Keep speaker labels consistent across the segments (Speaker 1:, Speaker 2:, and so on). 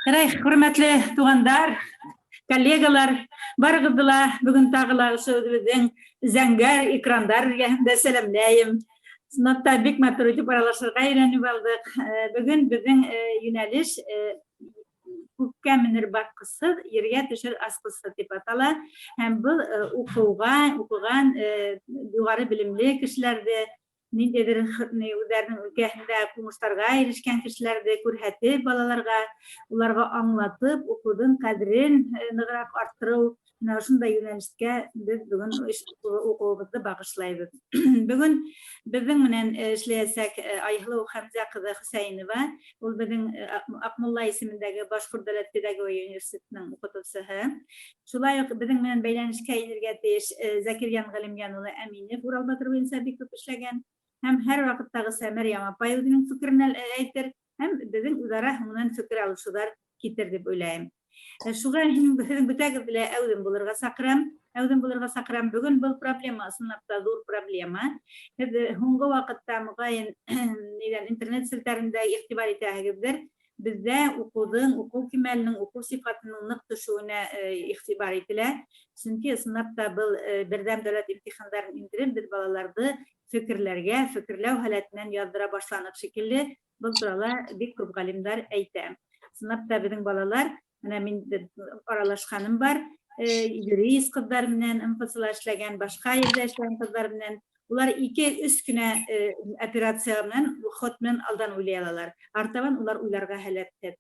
Speaker 1: Ярай, хөрмәтле туғандар, коллегалар, барығыҙҙы ла бөгөн тағы ла ошо үҙебеҙҙең зәңгәр экрандар эргәһендә сәләмләйем. Ысынлап та бик матур итеп аралашырға өйрәнеп алдыҡ. Бөгөн беҙҙең йүнәлеш күккә менер басҡысһыҙ, ергә төшөр асҡысһыҙ тип атала. Һәм был уҡыуға, уҡыған юғары белемле кешеләрҙе, ниндәйҙер үҙҙәренең өлкәһендә уңыштарға ирешкән кешеләрҙе күрһәтеп балаларға, уларға аңлатып, уҡыуҙың ҡәҙерен нығыраҡ арттырыу, менә ошондай йүнәлешкә беҙ бөгөн уҡыуыбыҙҙы бағышлайбыҙ. Бөгөн беҙҙең менән эшләйәсәк Айһылыу Хәмзә ҡыҙы Хөсәйенова, ул беҙҙең Аҡмулла исемендәге Башҡорт дәүләт педагогия университетының уҡытыусыһы. Шулай уҡ беҙҙең менән бәйләнешкә инергә тейеш Зәкирйән Ғәлимйән улы Әминев Урал батыр буйынса бик күп эшләгән. Һәм һәр ваҡыттағыса Мәрйәм апай үҙенең фекерен әйтер һәм беҙҙең үҙара һуңынан фекер алышыуҙар китер дип уйлайым. Шуға һеҙҙең бөтәгеҙҙе лә әүҙем булырға саҡырам. Әүҙем булырға саҡырам. Бөгөн был проблема ысынлап та ҙур проблема. Һеҙ һуңғы ваҡытта мөғайын нидән интернет селтәрендә иғтибар итәһегеҙҙер. Беҙҙә уҡыуҙың, уҡыу кимәленең, уҡыу сифатының ныҡ төшөүенә иғтибар ителә. Сөнки ысынлап та был берҙәм дәүләт имтихандарын индереп, беҙ балаларҙы фекерләргә, фекерләү һәләтенән яҙҙыра башланыҡ шикелле. Был турала бик күп ғалимдар әйтә. Ысынлап та беҙҙең балалар, менә мин аралашҡаным бар, юрист ҡыҙҙар менән, МФЦла эшләгән, башҡа ерҙә эшләгән ҡыҙҙар менән, улар ике-өс кенә операция менән, ход менән алдан уйлай алалар. Артабан улар уйларға һәләтһеҙ.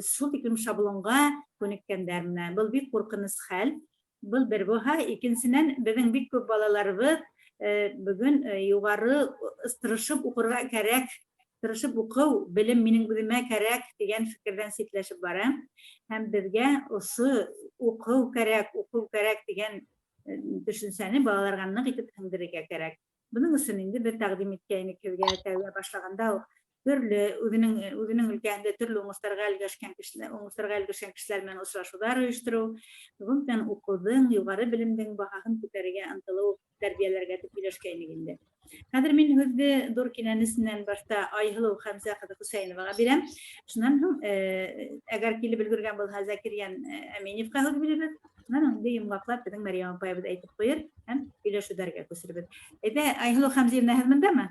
Speaker 1: Шул тиклем шаблонға күнеккәндәр менә. Был бик ҡурҡыныс хәл. Был бер булһа, икенсенән, беҙҙең бик күп балаларыбыҙ бөгөн юғары тырышып уҡырға кәрәк, тырышып уҡыу, белем минең үҙемә кәрәк тигән фекерҙән ситләшеп бара. Һәм беҙгә ошо уҡыу кәрәк, уҡыу кәрәк тигән төшөнсәне балаларға ныҡ итеп һеңдерергә кәрәк. Бының өсөн инде беҙ тәҡдим иткәйнек һеҙгә тәүҙә башлағанда уҡ төрлө үҙенең үҙенең өлкәһендә төрлө уңыштарға өлгәшкән кешеләр, уңыштарға өлгәшкән кешеләр менән осрашыуҙар оештырыу, гомумән уҡыуҙың, юғары белемдең баһаһын күтәрергә ынтылыу тәрбиәләргә дип һөйләшкәйнек инде. Хәҙер мин һүҙҙе ҙур кинәнесенән башта Айһылыу Хәмзә ҡыҙы Хөсәйеноваға бирәм. Шунан һуң, әгәр килеп өлгөргән булһа, Зәкирйән Әминевҡа һүҙ бирербеҙ. Шунан һуң инде йомғаҡлап беҙҙең Мәрйәм апайыбыҙ әйтеп ҡуйыр һәм һөйләшеүҙәргә күсербеҙ. Әйҙә, Айһылыу Хәмзиевна, һеҙ мындамы?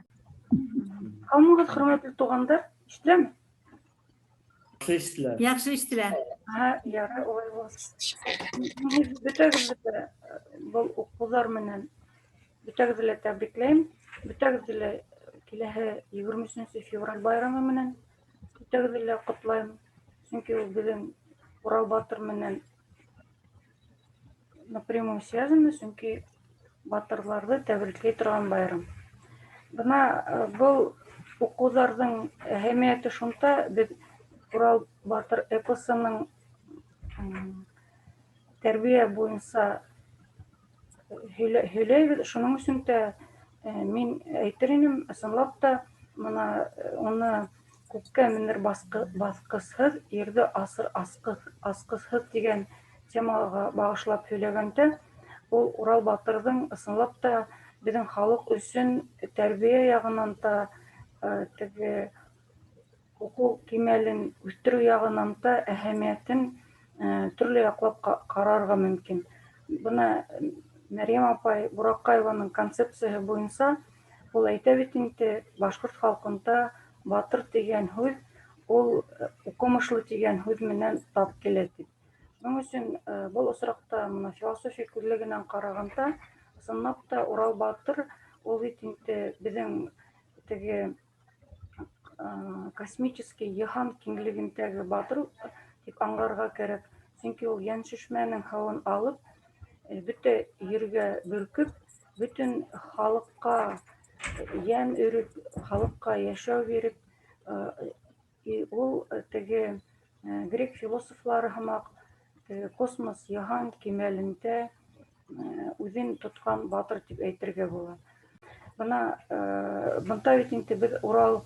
Speaker 2: Һаумыһығыҙ, хөрмәтле туғандар. Ишетеләме?
Speaker 3: Яҡшы ишетелә.
Speaker 1: Яҡшы ишетелә.
Speaker 2: Һа, ярай, улай булғас. Мин бөтәгеҙҙе лә был уҡыуҙар менән бөтәгеҙҙе лә тәбрикләйем. Бөтәгеҙҙе лә киләһе 23 февраль байрамы менән бөтәгеҙҙе лә ҡотлайым. Сөнки ул беҙҙең Урал батыр менән напрямую связаны, сөнки батырларҙы тәбрикләй торған байрам. Бына был уҡыуҙарҙың әһәмиәте шунда, беҙ Урал батыр эпосының тәрбиә буйынса һөйләйбеҙ. Шуның өсөн дә мин әйтер инем, ысынлап та, бына уны күккә менер баҫҡысһыҙ, ерҙе асыр асҡысһыҙ тигән темаға бағышлап һөйләгәндә, ул Урал батырҙың ысынлап та беҙҙең халыҡ өсөн тәрбиә яғынан да, теге уҡыу кимәлен үҫтереү яғынан да әһәмиәтен төрлө яҡлап ҡарарға мөмкин. Бына Мәрйәм апай Бураҡаеваның концепцияһы буйынса ул әйтә бит инде, башҡорт халҡында батыр тигән һүҙ ул уҡымышлы тигән һүҙ менән тап килә тип. Шуның өсөн был осраҡта бына философия күҙлегенән ҡарағанда, ысынлап та Урал батыр ул бит инде беҙҙең теге космический йыһан киңлегендәге батыр дип аңларға кәрәк. Сөнки ул Йәншишмәнең һыуын алып, бөтә ергә бөркөп, бөтөн халыҡҡа йән өрөп, халыҡҡа йәшәү биреп, ул теге грек философлары һымаҡ космос йыһан кимәлендә үҙен тотҡан батыр тип әйтергә була. Бына бында бит инде беҙ Урал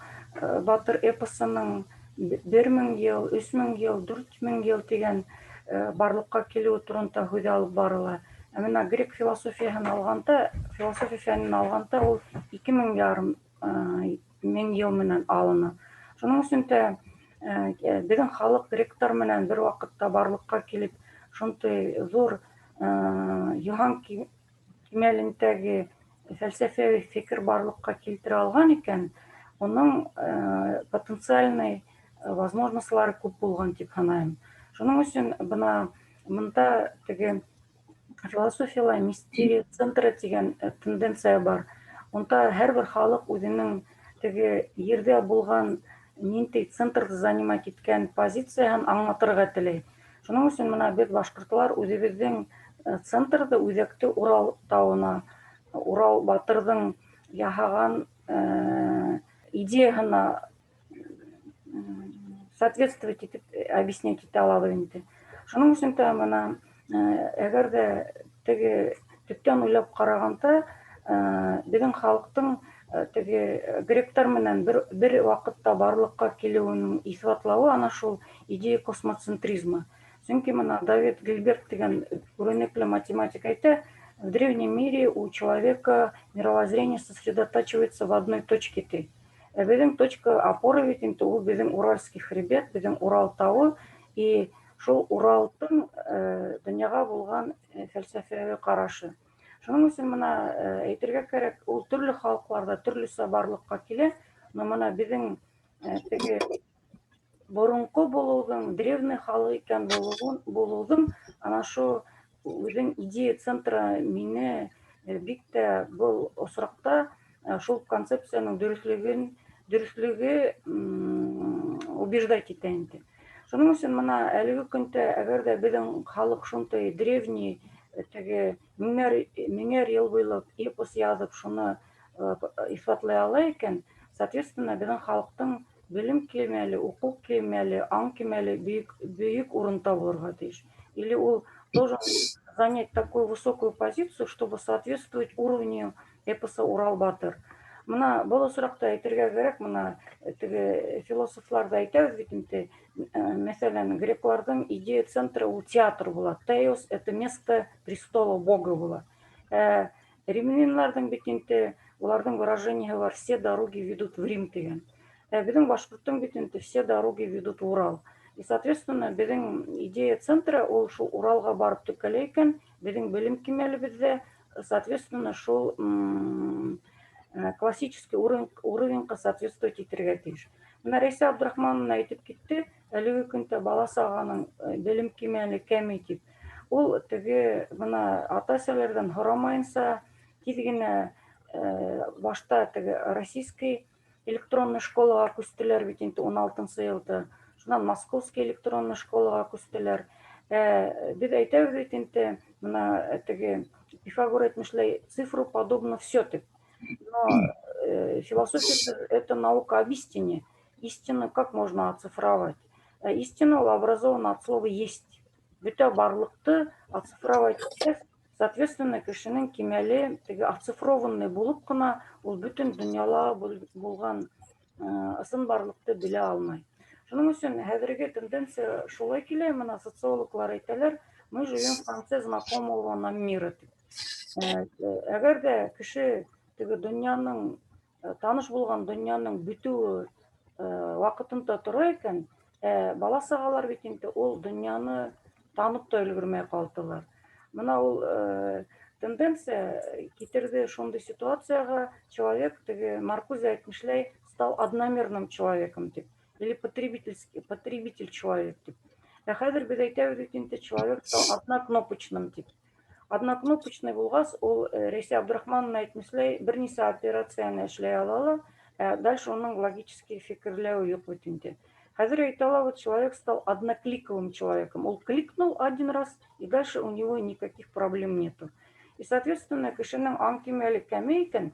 Speaker 2: батыр эпосының 1000 йыл, 3000 йыл, 4000 йыл тигән барлыҡҡа килеүе турында һүҙ алып барыла. Ә бына грек философияһын алғанда, философия фәнен алғанда ул 2500 мең йыл менән алына. Шуның өсөн дә Беҙҙең халыҡ гректар менән бер ваҡытта барлыҡҡа килеп, шундай ҙур йыһан кимәлендәге фәлсәфәви фекер барлыҡҡа килтерә алған икән, уның потенциальный возможностьлары күп булған тип һанайым. Шуның өсөн бына бында теге философияла мистерия центра тигән тенденция бар. Унда һәр бер халыҡ үҙенең теге ерҙә булған ниндәй центрҙы занимать иткән позицияһын аңлатырға теләй. Шуның өсөн бына беҙ, башҡортлар, үҙебеҙҙең центрҙы, үҙәкте Урал тауына, Урал батырҙың яһаған идеяһына соответствовать итеп объяснять итә алабыҙ инде. Шуның өсөн дә бына әгәр ҙә теге төптән уйлап ҡарағанда, беҙҙең халыҡтың теге гректар менән бер ваҡытта барлыҡҡа килеүенең иҫбатлауы ана шул идея космоцентризма. Сөнки бына Давид Гильберт тигән күренекле математик әйтә: «В древнем мире у человека мировоззрение сосредотачивается в одной точке», ти. Ә беҙҙең точка опоры бит инде ул беҙҙең Уральский хребет, беҙҙең Урал тауы, и шул Уралдың донъяға булған фәлсәфәви ҡарашы. Шуның өсөн бына әйтергә кәрәк, ул төрлө халыҡларҙа төрлөсә барлыҡҡа килә, но бына беҙҙең теге боронғо булыуҙың, древний халыҡ икән булыуҙың ана шул үҙенең идея центра мине бик тә был осраҡта шул концепцияның дөрөҫлөгө убеждать итә инде. Шуның өсөн бына әлеге көндә, әгәр ҙә беҙҙең халыҡ шундай древний, теге меңәр йыл буйлап эпос яҙып, шуны иҫбатлай ала икән, соответственно, беҙҙең халыҡтың белем кимәле, уҡыу кимәле, аң кимәле бөйөк, бөйөк урында булырға тейеш. Или ул должен занять такую высокую позицию, чтобы соответствовать уровню эпоса «Урал-батыр». Бына был осраҡта әйтергә кәрәк, бына теге философлар ҙа әйтәбеҙ бит инде, мәҫәлән, грекларҙың идея центры ул театр була. Теос – это место престола бога була. Римлянларҙың бит инде уларҙың выражение бар: «Все дороги ведут в Рим» тигән. Ә беҙҙең башҡорттоң бит инде «все дороги ведут в Урал». И, соответственно, беҙҙең идея центра ул шул Уралға барып төкәлә икән, беҙҙең белем кимәлебеҙҙә, соответственно, шул классический уровеньға соответствовать итергә тейеш. Бына Рәйсә Абдрахмановна әйтеп китте, әлеге көндә бала сағаның белем кимәле кәмей тип. Ул теге бына ата-әсәләрҙән һорамайынса тиҙ генә башта теге российский электронный школаға күстеләр бит инде 16-йылда. Шунан московский электронный школаға күстеләр. Беҙ әйтәбеҙ бит инде, бына теге Пифагор әйтмешләй, цифру подобно все тип. Но философия – это наука об истине. Истину как можно оцифровать? Истина ул образована от слова «есть». Бөтә барлыҡты оцифровать итһәк, соответственно, кешенең кимәле теге оцифрованный булып ҡына ул бөтөн донъяла булған ысын барлыҡты белә алмай. Шуның өсөн хәҙерге тенденция шулай килә, бына социологлар әйтәләр, мы живем в конце знакомого нам мира тип. Әгәр ҙә кеше теге донъяның, таныш булған донъяның бөтөүе ваҡытында тора икән, бала сағалар бит инде ул донъяны танып та өлгөрмәй ҡалдылар. Бына ул тенденция китерҙе шундай ситуацияға, человек, теге Маркузе әйтмешләй, стал одномерным человеком тип, или потребительский, потребитель человек тип. Ә хәҙер беҙ әйтәбеҙ бит инде, человек стал однокнопочным тип. Однокнопочный булғас, ул Рәйсә Абдрахмановна әйтмешләй, бер нисә операцияны эшләй ала ла, ә дальше уның логический фекерләүе юҡ бит инде. Хәҙер әйтә алабыҙ, человек стал однокликовым человеком. Ул кликнул один раз, и дальше у него никаких проблем нету. И, соответственно, кешенең аң кимәле кәмей икән,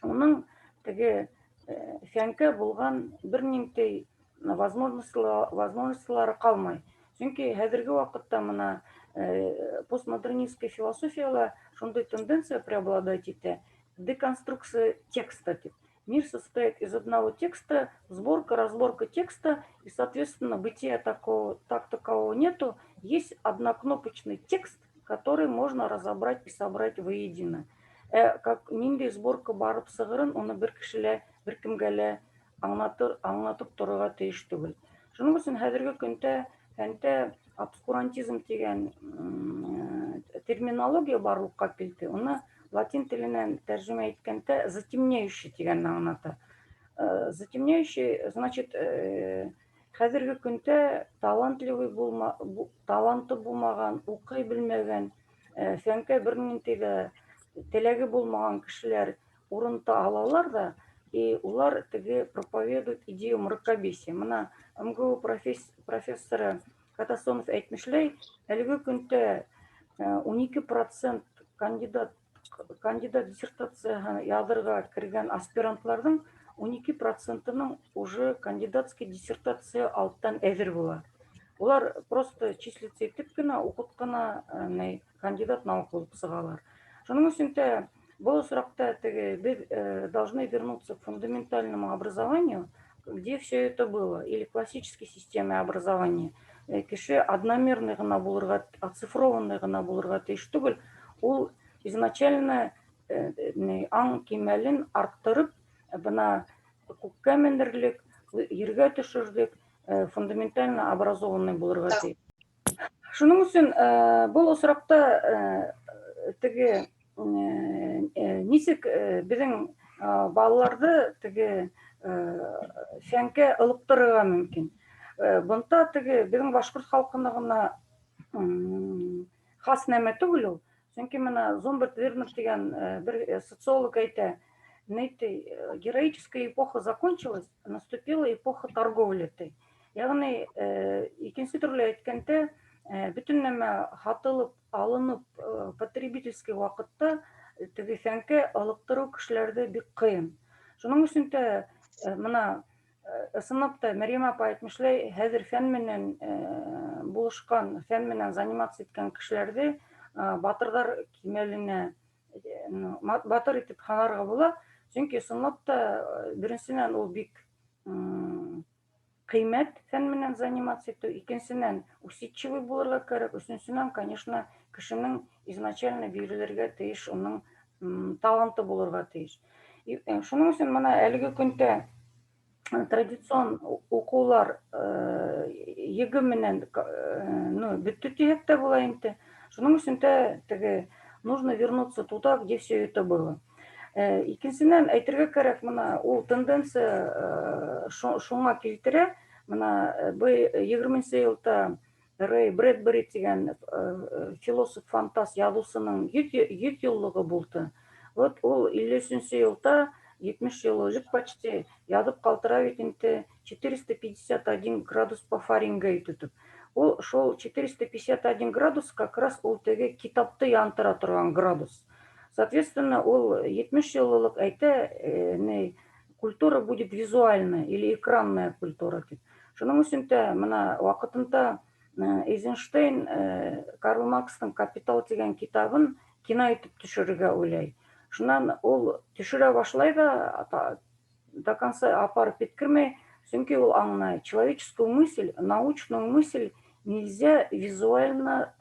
Speaker 2: уның теге фәнгә булған бер ниндәй возможностьлары ҡалмай. Сөнки хәҙерге ваҡытта бына постмодернистской философияла шундай тенденция преобладать итә, деконструкция текста тип. Мир состоит из одного текста, сборка, разборка текста, и, соответственно, бытия такого, так такового нету. Есть однокнопочный текст, который можно разобрать и собрать воедино. Как ниндәй сборка барып сығырын, уны бер кешелә, бер кемгә лә аңлатып торорға тейеш түгел. Шуның өсөн хәҙерге көндә фәндә обскурантизм тигән терминология барлыҡҡа килде. Уны латин теленән тәржемә иткәндә затемняющий тигәнне аңлата. Затемняющий, значит, хәҙерге көндә талантливый булма, таланты булмаған, уҡый белмәгән, фәнгә бер ниндәй ҙә теләге булмаған кешеләр урын алалар ҙа, и улар теге проповедуют идею мракобесия. Мына МГУ профессоры Катасонов әйтмешләй, әлеге көндә 12% кандидат диссертацияһын яҙырға кергән аспирантларҙың 12 процентының уже кандидатский диссертация алттан әҙер була. Улар просто числиться итеп кенә, уҡып ҡына кандидат наук булып сығалар. Шуның өсөн дә был осраҡта теге беҙ должны вернуться к фундаментальному образованию, где все это было, или классической системе образования. Кеше одномерный ғына булырға, оцифрованный ғына булырға тейеш түгел, ул изначально аң кимәлен арттырып, бына күккә мендерлек, ергә төшөрлөк, фундаментально образованный булырға тейеш. Шуның өсөн был осраҡта теге нисек беҙҙең балаларҙы теге фәнгә ылыҡтырырға мөмкин. Бында теге беҙҙең башҡорт халҡына ғына хас нәмә түгел ул. Сөнки мына Зомберт Вернер тигән бер социолог әйтә, ни, героическая эпоха закончилась, наступила эпоха торговли, ти. Ягъни, икенсе төрлө әйткәндә, бөтөн нәмә һатылып, алынып, потребительский ваҡытта теге фәнгә ылыҡтырыу кешеләрҙе бик ҡыйын. Шуның өсөн дә мына ысынлап та Мәрйәм апай әйтмешләй, хәҙер фән менән булышҡан, фән менән заниматься иткән кешеләрҙе батырҙар кимәленә, батыр итеп һанарға була. Сөнки ысынлап та беренсенән ул бик ҡиммәт фән менән заниматься итеү, икенсенән усидчивый булырға кәрәк, өсөнсөнән, конечно, кешенең изначально бирелергә тейеш уның таланты булырға тейеш. Шуның өсөн мына әлеге көндә традицион уҡыулар ЕГЭ менән, ну, бөттө тиһәк тә була инде. Шуның өсөн дә теге нужно вернуться туда, где все это было. Икенсенән әйтергә кәрәк, мына ул тенденция шуңа килтерә. Мына бы 20-нсе йылда Рэй Брэдбери тигән философ-фантаст яҙыусының 100 йыллығы булды. Вот ул 53-нсе йылда, 70 йыл элек почти, яҙып ҡалдыра бит инде 451 градус по Фаренгейту тип. Ул шул 451 градус как раз ул теге китапты янтыра торған градус. Соответственно, ул 70 йыл элек әйтә, ни, культура будет визуальная или экранная культура тип. Шуның өсөн дә мына ваҡытында Эйзенштейн Карл Маркстың «Капитал» тигән китабын кино итеп төшөрөргә уйлай. Шунан ул төшөрә башлай да, до конца апарып еткермәй, сөнки ул аңлай: человеческую мысль, научную мысль нельзя визуально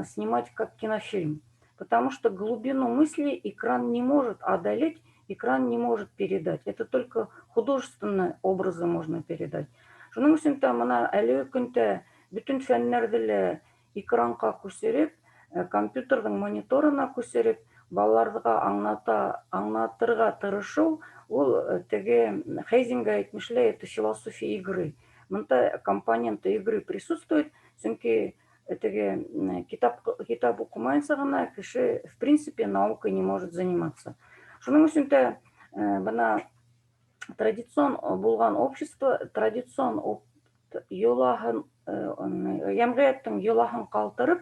Speaker 2: снимать как кинофильм, потому что глубину мысли экран не может одолеть, экран не может передать. Это только художественные образы можно передать. Шуның өсөн дә мына әлеге көндә бөтөн фәннәрҙе лә экранға күсереп, компьютерҙың мониторына күсереп, балаларға аңлатырға тырышыу, ул теге Хейзинга әйтмешләй, это философия игры. Бында компоненты игры присутствует, сөнки теге китап уҡымайынса ғына кеше в принципе наукой не может заниматься. Шуның өсөн дә бына традицион булған общество, традицион йолаһын, йәмғиәттең йолаһын ҡалдырып,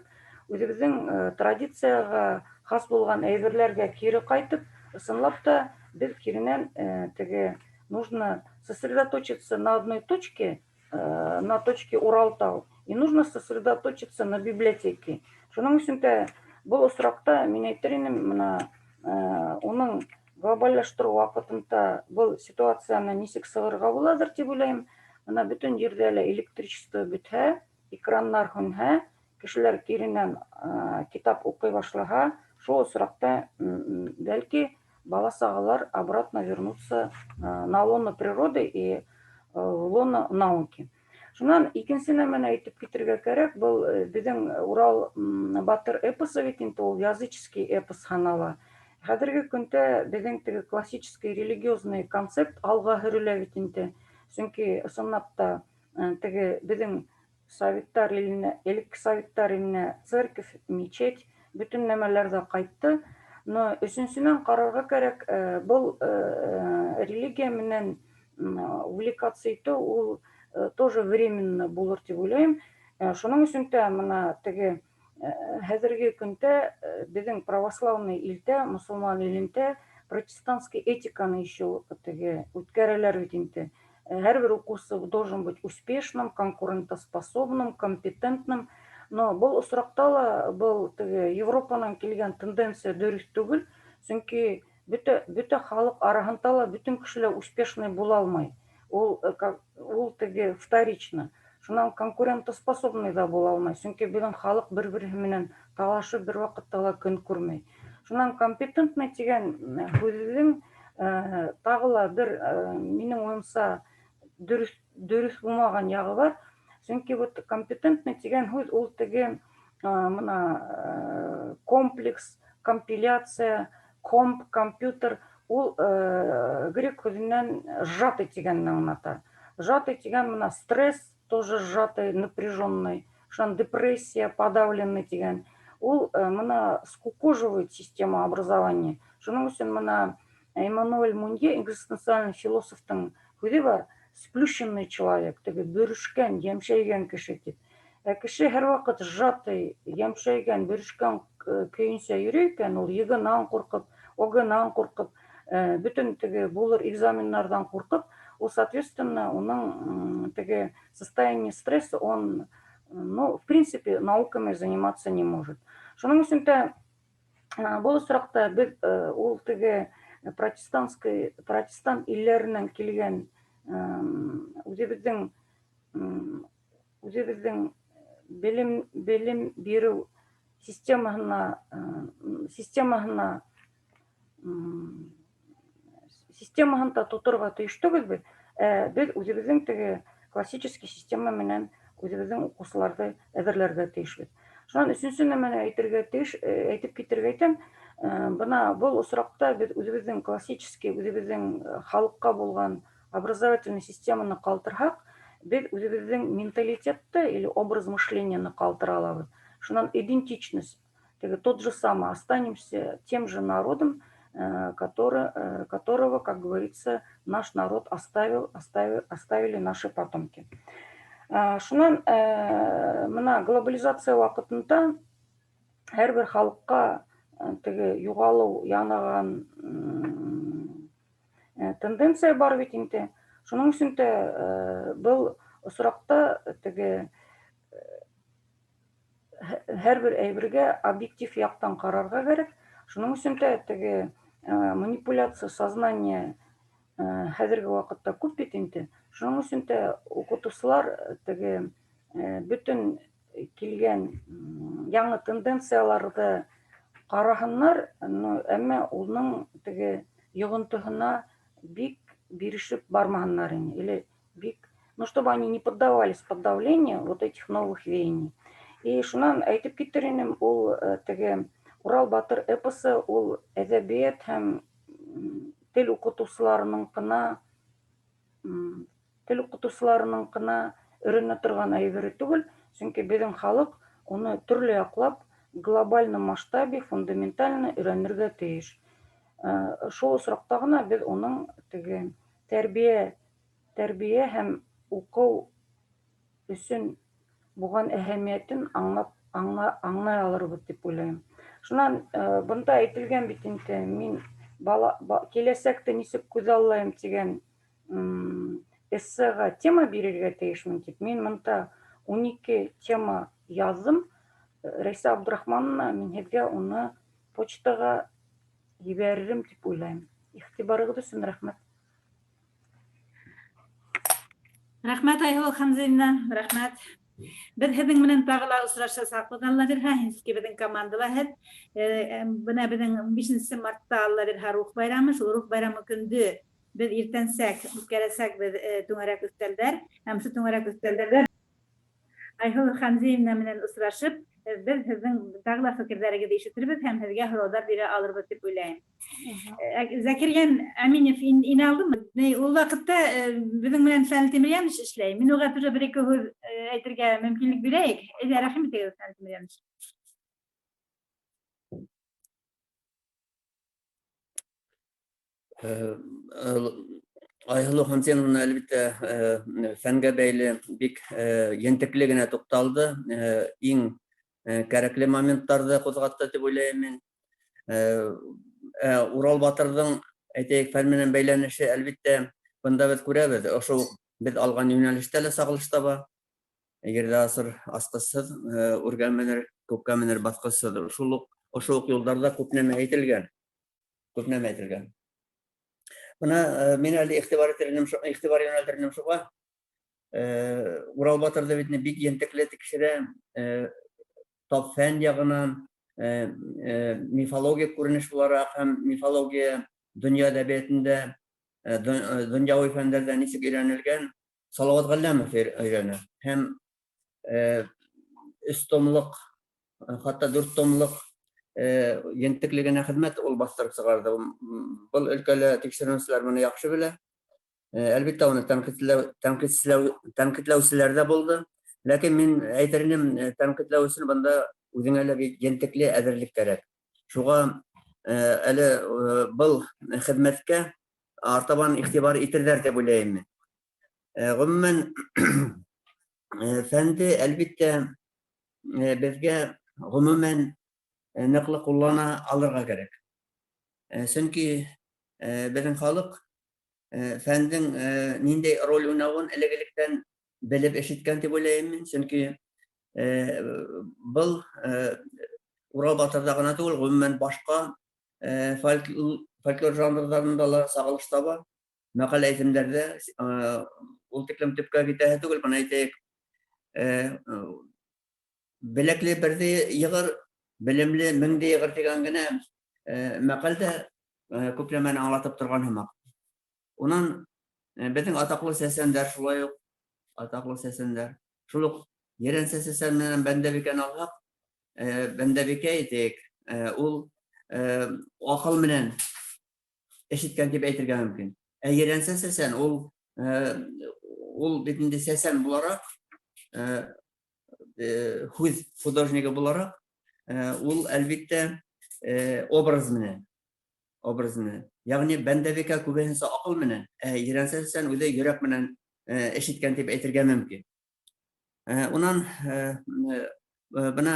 Speaker 2: үҙебеҙҙең традицияға хас булған әйберләргә кире ҡайтып, ысынлап та беҙ киренән теге нужно сосредоточиться на одной точке, на точке Уралтау, и нужно сосредоточиться на библиотеке. Шуның өсөн дә был осраҡта мин әйтер инем, мына уның глобальлаштырыу ваҡытында был ситуацияны нисек сығырға булалыр тип уйлайым. Мына бөтөн ерҙә лә электричество бөтһә, экраннар һүнһә, кешеләр киренән китап уҡый башлаһа, шул осраҡта бәлки бала сағалар обратно вернутся на лоно природы и в лоно науки. Шунан икенсе нәмәне әйтеп китергә кәрәк, был беҙҙең Урал батыр эпосы бит инде ул языческий эпос һанала. Хәҙерге көндә беҙҙең теге классический религиозный концепт алға һөрөлә бит инде. Сөнки ысынлап та теге беҙҙең советтар иленә, элекке советтар иленә церковь, мечеть, бөтөн нәмәләр ҙә ҡайтты. Но өсөнсөнән ҡарарға кәрәк, был религия менән увлекаться итеү ул тоже временно булыр тип уйлайым. Шуның өсөн дә мына теге хәҙерге көндә беҙҙең православный илдә, мосолман илендә протестантский этиканы еще теге үткәрәләр бит инде. Һәр бер уҡыусы должен быть успешным, конкурентоспособным, компетентным. Но был осраҡта ла был теге Европанан килгән тенденция дөрөҫ түгел, сөнки бөтә халыҡ араһында ла бөтөн кеше лә успешный була алмай. Ул теге вторично. Шунан конкурентоспособный да була алмай, сөнки беҙҙең халыҡ бер-береһе менән талашып бер ваҡытта ла көн күрмәй. Шунан компетентный тигән һүҙҙең тағы ла бер минең уйымса дөрөҫ булмаған яғы бар. Сөнки вот компетентный тигән һүҙ ул теге мына комплекс, компиляция, комп, компьютер, ул грек һүҙенән сжатый тигәнне аңлата. Сжатый тигән мына стресс тоже сжатый, напряженный, шунан депрессия, подавленный тигән. Ул мына скукоживает систему образования. Шуның өсөн мына Эммануэль Мунье, экзистенциальный философтың һүҙе бар: сплющенный человек, теге бөрөшкән, йәмшәйгән кеше тип. Ә кеше һәр ваҡыт сжатый, йәмшәйгән, бөрөшкән көйөнсә йөрөй икән, ул ЕГЭнан ҡурҡып, ОГЭнан ҡурҡып, бөтөн теге булыр экзаменнарҙан ҡурҡып, ул, соответственно, уның теге состояние стресса, он, ну, в принципе, науками заниматься не может. Шуның өсөн дә был осраҡта беҙ ул теге протестантский, протестант илдәренән килгән үҙебеҙҙең белем биреү системаһын да тоторға тейеш түгелбеҙ. Беҙ үҙебеҙҙең теге классический система менән үҙебеҙҙең уҡыусыларҙы әҙерләргә тейешбеҙ. Шунан өсөнсө нәмәне әйтергә тейеш, әйтеп китергә итәм, бына был осраҡта беҙ үҙебеҙҙең классический, үҙебеҙҙең халыҡҡа булған образовательный системаны ҡалтырһаҡ, беҙ үҙебеҙҙең менталитетты или образ мышленияны ҡалтыра алабыҙ. Шунан идентичность, теге тот же самый, останемся тем же народом, которого, как говорится, наш народ оставили наши потомки. Шунан мына глобализация ваҡытында һәр бер халыҡҡа теге юғалыу янаған тенденция бар бит инде. Шуның өсөн дә был осраҡта теге һәр бер әйбергә объектив яҡтан ҡарарға кәрәк. Шуның өсөн дә теге манипуляция сознания хәҙерге ваҡытта күп бит инде. Шуның өсөн дә уҡытыусылар теге бөтөн килгән яңы тенденцияларҙы ҡараһыннар, но әммә уның теге йоғонтоһона бик бирешеп бармаһыннар ине. Или бик, ну, чтобы они не поддавались под давление вот этих новых веяний. И шунан әйтеп китер инем, ул теге Урал батыр эпосы ул әҙәбиәт һәм тел уҡытыусыларының ғына өйрәнә торған әйбере түгел, сөнки беҙҙең халыҡ уны төрлө яҡлап глобальном масштабе фундаментально өйрәнергә тейеш. Шул осраҡта ғына беҙ уның теге тәрбиә һәм уҡыу өсөн булған әһәмиәтен аңлап аңлай алырбыҙ тип уйлайым. Шунан бында әйтелгән бит инде, мин бала киләсәкте нисек күҙаллайым тигән эссеға тема бирергә тейешмен тип. Мин бында 12 тема яҙҙым. Рәйсә Абдрахмановна, мин һеҙгә уны почтаға ебәререм тип уйлайым. Иғтибарығыҙ өсөн рәхмәт.
Speaker 1: Рәхмәт, Айһылыу Хәмзиевна, рәхмәт. Беҙ һеҙҙең менән тағы ла осрашасаҡбыҙ, Алла бирһә, сөнки беҙҙең командала һеҙ. Бына беҙҙең 5 мартта, Алла бирһә, рух байрамы, шул рух байрамы көндө беҙ иртәнсәк үткәрәсәкбеҙ түңәрәк өҫтәлдәр. Һәм шул түңәрәк өҫтәлдәрҙә Айһылыу Хәмзиевна менән осрашып, беҙ һеҙҙең тағы ла фекерҙәрегеҙҙе ишетербеҙ һәм һеҙгә һорауҙар бирә алырбыҙ тип уйлайым. Зәкирйән Әминев инә алдымы? Ул ваҡытта беҙҙең менән Фәнил Тимерйәнович эшләй. Мин уға тоже бер-ике һүҙ әйтергә мөмкинлек бирәйек. Әйҙә, рәхим итегеҙ, Фәнил Тимерйәнович.
Speaker 4: Айһылыу Хәмзиновна, әлбиттә, фәнгә бәйле бик ентекле генә туҡталды. Иң кәрәкле моменттарҙы ҡуҙғатты тип уйлайым мин. Урал батырҙың, әйтәйек, фән менән бәйләнеше, әлбиттә, бында беҙ күрәбеҙ, ошо уҡ беҙ алған йүнәлештә лә сағылыш таба. Ерҙә асыр асҡысһыҙ, үргә менер, күккә менер баҫҡысһыҙ. Шул уҡ, ошо уҡ юлдарҙа күп нәмә әйтелгән. Күп нәмә әйтелгән. Бына мин әле игътибар итер инем, игътибар йүнәлтер инем шуға. Урал батырҙы бит бик ентекле тикшерә, тап фән яғынан, мифологик күренеш булараҡ һәм мифология дөнья әдәбиәтендә, донъяуи фәндәрҙә нисек өйрәнелгән, Салават Галләмов өйрәнә. Һәм өс томлык, хатта дүрт томлык ентекле генә хеҙмәт ул баҫтырып сығарҙы. Был өлкәлә тикшеренеүселәр моны яҡшы белә. Әлбиттә, уны тәнҡитләү, тәнҡитләү, тәнҡитләүселәр ҙә булды. Ләкин мин әйтер инем, тәнҡитләү өсөн бында үҙеңә лә бик ентекле әҙерлек кәрәк. Шуға әле был хеҙмәткә артабан игътибар итерҙәр тип уйлайым мин. Ғөмүмән, фәнде, әлбиттә, беҙгә ғөмүмән ныҡлы ҡуллана алырға кәрәк. Сөнки беҙҙең халыҡ фәндең ниндәй роль уйнауын элек-электән белеп эш иткән тип уйлайым мин. Сөнки был Урал батырҙа ғына түгел, ғөмүмән башҡа фольклор жанрҙарында ла сағылыш таба. Мәҡәл әйтемдәрҙә ул тиклем төпкә китәһе түгел, бына әйтәйек, беләкле берҙе йығыр, белемле меңде йығыр тигән генә мәҡәл дә күп нәмәне аңлатып торған һымаҡ. Унан беҙҙең атаҡлы сәсәндәр шулай уҡ, атаҡлы сәсәндәр. Шул уҡ Ерәнсә сәсән менән Бәндәбикәне алһаҡ, Бәндәбикә әйтәйек, ул аҡыл менән эш иткән дип әйтергә мөмкин. Ә Ерәнсә сәсән ул ул бит инде сәсән булараҡ, һүҙ художнигы булараҡ, ул әлбиттә образ менән, образ менән. Ягъни Бәндәбикә күбеһенсә акыл менән, ә Ерәнсә сәсән үзе йөрәк менән эш иткән дип әйтергә мөмкин. Унан бына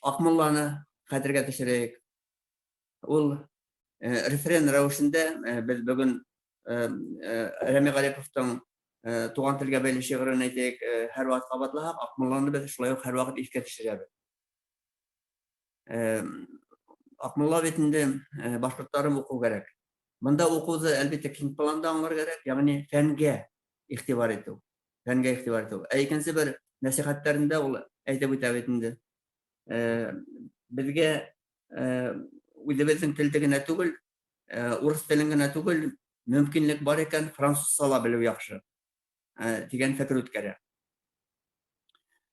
Speaker 4: Акмулланы хәтергә төшерәйек. Ул референ рәвешендә без бөгөн Рәми Гариповтың туган телгә бәйле шигырен әйтәйек, һәрвакыт кабатлаһак, Акмулланы без шулай ук һәрвакыт искә төшерәбез. Акмулла бит инде башкортларым уку кәрәк. Монда укуды, әлбиттә, киң планда аңлар кәрәк, ягъни фәнгә игътибар итү. Фәнгә игътибар итү. Ә икенче бер нәсихәтләрендә ул әйтеп үтә бит инде. Безгә үзебезнең телдә генә түгел, урыс телен генә түгел, мөмкинлек бар икән, французча ла белү яхшы, дигән фикер үткәрә.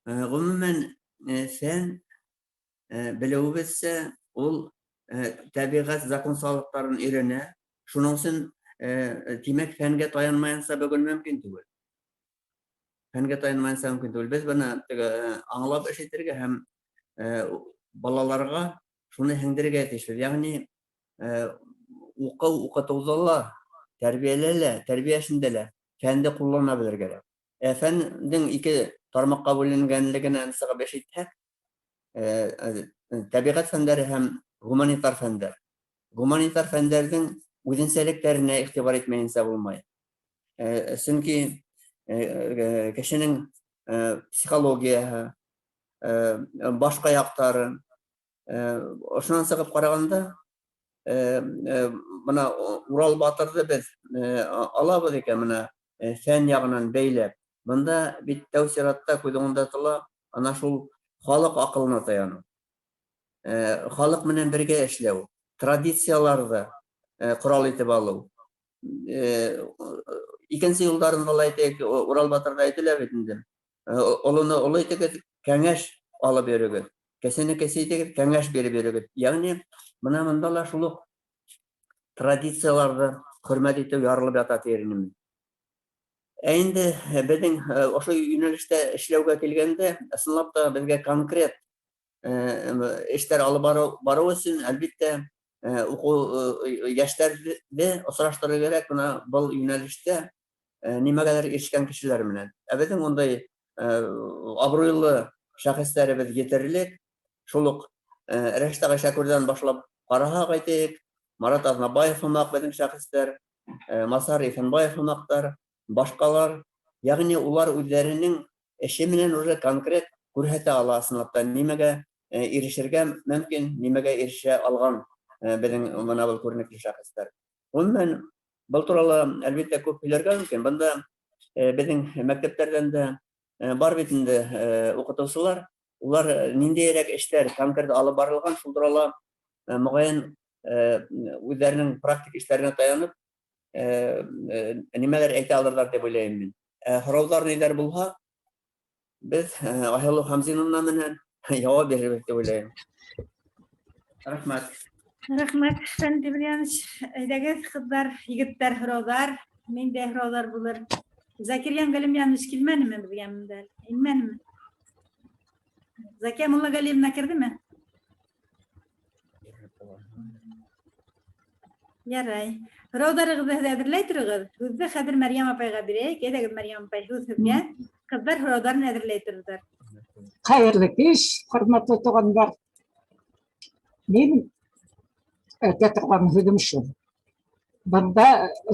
Speaker 4: Гомумән, фән белүебезчә, ул табигать законсалыкларын өйрәнә. Шуның өчен, димәк, фәнгә таянмаенча бүген мөмкин түгел. Фәнгә таянмаенча мөмкин түгел. Без быны теге аңлап эш итергә һәм балаларга шуны һеңдерергә тиешбез. Ягъни уку, укытуда ла, тәрбиялә лә, тәрбия эшендә лә фәнне куллана белергә кирәк. Ә фәннең ике тармакка бүленгәнлегеннән чыгып эш итсәк, табигать фәннәре һәм гуманитар фәннәр. Гуманитар фәннәрнең үзенчәлекләренә игътибар итмәенчә булмай. Чөнки кешенең психологияһы, башка яктары, ошонан чыгып караганда, мына Урал батырҙы беҙ алабыҙ икән, мына фән яғынан бәйләп. Бында бит тәү сиратта күҙ уңында тотола ана шул халыҡ аҡылына таяныу. Халыҡ менән бергә эшләү, традицияларҙы ҡорал итеп алыу. Икенсе юлдарында ла әйтәйек, Урал батырҙа әйтелә бит инде. Олоно оло итегеҙ, кәңәш алып йөрөгөҙ. Кесене кесе итегеҙ, кәңәш биреп йөрөгөҙ. Ягъни бына бында ла шул уҡ традицияларҙы хөрмәт итеү ярылып ята тиер инем. Ә инде беҙҙең ошо йүнәлештә эшләүгә килгәндә, ысынлап та беҙгә конкрет эштәр алып барыу өсөн, әлбиттә, уҡыу йәштәрҙе осраштырыу кәрәк бына был йүнәлештә нимәгәлер ирешкән кешеләр менән. Ә беҙҙең ундай абруйлы шәхестәребеҙ етерлек. Шул уҡ Рәшит ағай Шәкүрҙән башлап ҡараһаҡ, әйтәйек, Марат Аҙнабаев һымаҡ беҙҙең шәхестәр, Масар Иҫәнбаев һымаҡтар, башҡалар, ягъни улар үҙҙәренең эше менән уже конкрет күрһәтә ала ысынлап та нимәгә ирешергә мөмкин, нимәгә ирешә алған беҙҙең бына был күренекле шәхестәр. Ғөмүмән, был турала әлбиттә күп һөйләргә мөмкин. Бында беҙҙең мәктәптәрҙән дә бар бит инде уҡытыусылар, улар ниндәйерәк эштәр конкрет алып барылған, шул турала моғайын үҙҙәренең практик эштәренә таянып нимәлер әйтә алырҙар тип уйлайым мин. Ә һорауҙар ниҙәр булһа, беҙ Айһылыу Хамзиновна менән яуап бирербеҙ тип уйлайым. Рәхмәт.
Speaker 1: Рәхмәт, Фән Тимерьянович. Әйҙәгеҙ, ҡыҙҙар, егеттәр, һорауҙар. Ниндәй һорауҙар булыр? Закирьян Галимьянович килмәнеме беҙгә монда? Инмәнеме? Закия Муллагалиевна керҙеме? Ярай. Һорауҙарығыҙҙы һеҙ әҙерләй тороғоҙ. Һүҙҙе хәҙер Мәрйәм апайға бирәйек. Әйҙәгеҙ, Мәрйәм апай, һүҙ һеҙгә. Ҡыҙҙар һорауҙарын әҙерләй торорҙар.
Speaker 5: Хәйерле кис, хөрмәтле туғандар. Мин әйтә торған һүҙем шул. Бында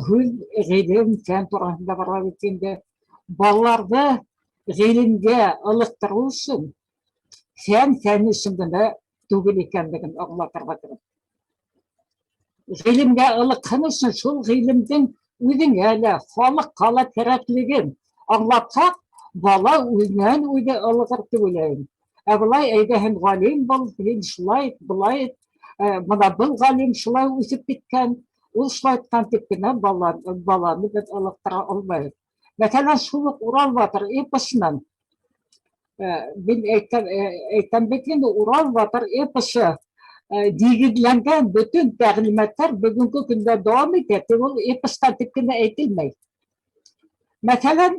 Speaker 5: һүҙ ғилем, фән тураһында бара бит инде. Балаларҙы ғилемгә ылыҡтырыу өсөн фән фән өсөн генә түгел икәнлеген аңлатырға кәрәк. Ғилемгә ылыҡһын өсөн шул ғилемдең үҙеңә лә, халыҡҡа ла кәрәклеген аңлатһаҡ, бала үҙенән үҙе ылығыр тип уйлайым. Ә былай әйҙә һин ғалим бул, һин шулай ит, былай ит, бына был ғалим шулай үҫеп киткән, ул шулай иткән тип кенә баланы беҙ ылыҡтыра алмайбыҙ. Мәҫәлән, шул уҡ Урал батыр эпосынан мин әйткән әйтәм бит инде, Урал батыр эпосы нигеҙләнгән бөтөн тәгълиматтар бөгөнгө көндә дауам итә, тик ул эпоста дип кенә әйтелмәй. Мәҫәлән,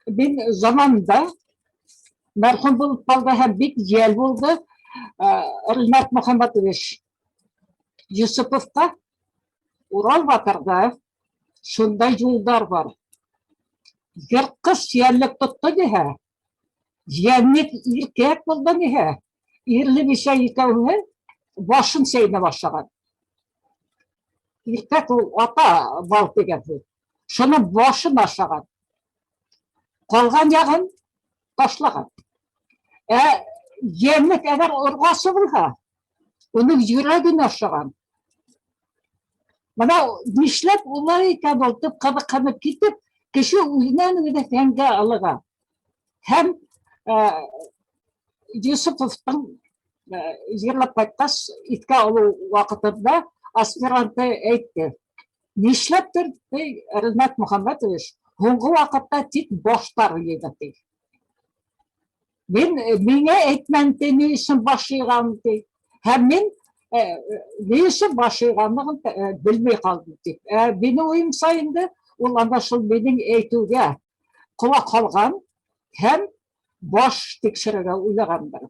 Speaker 5: мин заманында мәрхүм булып ҡалды һәм бик йәл булды Ринат Мөхәммәтович Йосоповҡа Урал батырҙа шундай юлдар бар. Йыртҡыс йәнлек тотто ниһә, йәнлек иркәк булды ниһә, ирле бисә икәүһе башын сәйнә башлаган. Иркәк ул ата бал дигән һүҙ. Шуның башын ашаган. Ҡалған яғын ташлаган. Ә йәнлек әгәр урғасы булһа, уның йөрәген ашаган. Бына нишләп улай икән ул дип ҡыҙыҡһынып китеп, кеше үҙенән үҙе фәнгә ылыға. Һәм Йосоповтың йырлап ҡайтҡас, иҫкә алыу ваҡытында аспиранты әйтте. Нишләптер, ти, Ринат Мөхәммәтович, һуңғы ваҡытта тик баштар йыйҙы, ти. Мин миңә әйтмәне, ти, ни өсөн баш йыйғанын, ти. Һәм мин ни өсөн баш йыйғанлығын белмәй ҡалдым, тип. Ә минең уйымса инде, ул анда шул минең әйтеүгә ҡолаҡ һалған һәм баш тикшерергә уйлағандыр.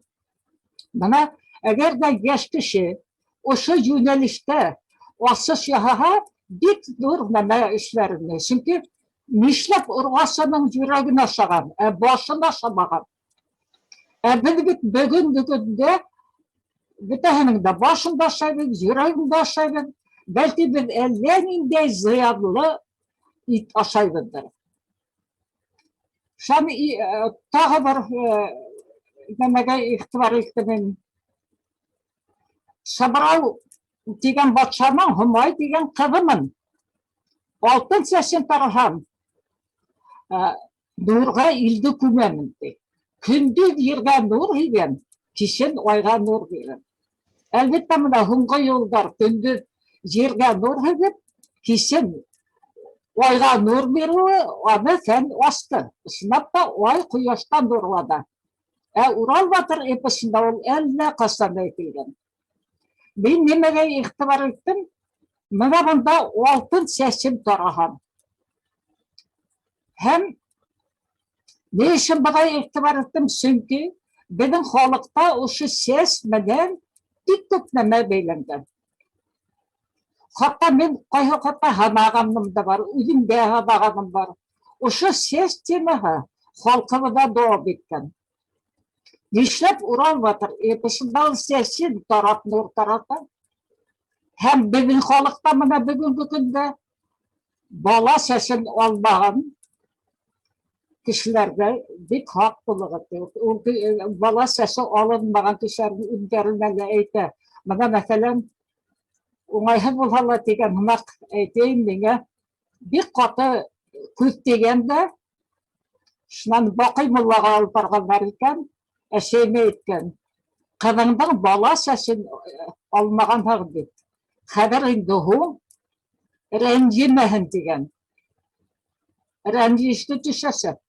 Speaker 5: Бына әгәр ҙә йәш кеше ошо йүнәлештә асыш яһаһа, бик ҙур нәмә эшләр ине. Сөнки нишләп урғасының йөрәген ашаған, ә башын ашамаған? Ә беҙ бит бөгөнгө көндә бөтәһенең дә башын да ашайбыҙ, йөрәген дә ашайбыҙ. Бәлки беҙ әллә ниндәй зыянлы ит ашайбыҙҙыр. Шам тағы бер нәмәгә иғтибар иттем мин. Сабрау тигән батшаның Һомай тигән ҡыҙымын. Алтын сәсен тараһам, нурға илде күмәмен ти. Көндөҙ ергә нур һибәм, кисен айға нур бирәм. Әлбиттә, бына һуңғы юлдар көндөҙ ергә нур һибеп, кисен Айға нур биреүе аны фән асты. Ысынлап та ай ҡояштан нурлана. Ә Урал батыр эпосында ул әллә ҡасан әйтелгән. Мин нимәгә иғтибар иттем? Мына бында алтын сәсем тараһам. Һәм ни өсөн быға иғтибар иттем? Сөнки беҙҙең халыҡта ошо сәс менән бик күп нәмә бәйләнгән. Хатта мин ҡайһы ваҡытта һанағаным да бар, үҙем дә һанағаным бар. Ошо сәс темаһы халҡыбыҙҙа дауам иткән. Нишләп Урал батыр эпосында ул сәсен тарап нур тарата? Һәм беҙҙең халыҡта мына бөгөнгө көндә бала сәсен алмаған кешеләргә бик һаҡ булығыҙ. Ул бала сәсе алынмаған кешеләрҙең үҙҙәренә лә әйтә. Мына мәҫәлән, уңайһыҙ булһа ла тигән һымаҡ әйтәйем, миңә бик ҡаты күҙ тейгән дә, шунан Баҡый муллаға алып барғандар икән, әсәйемә әйткән: "Ҡыҙыңдың бала сәсен алмағанһың бит. Хәҙер инде һуң, рәнйемәһен" тигән. Рәнйешле төшәсәк.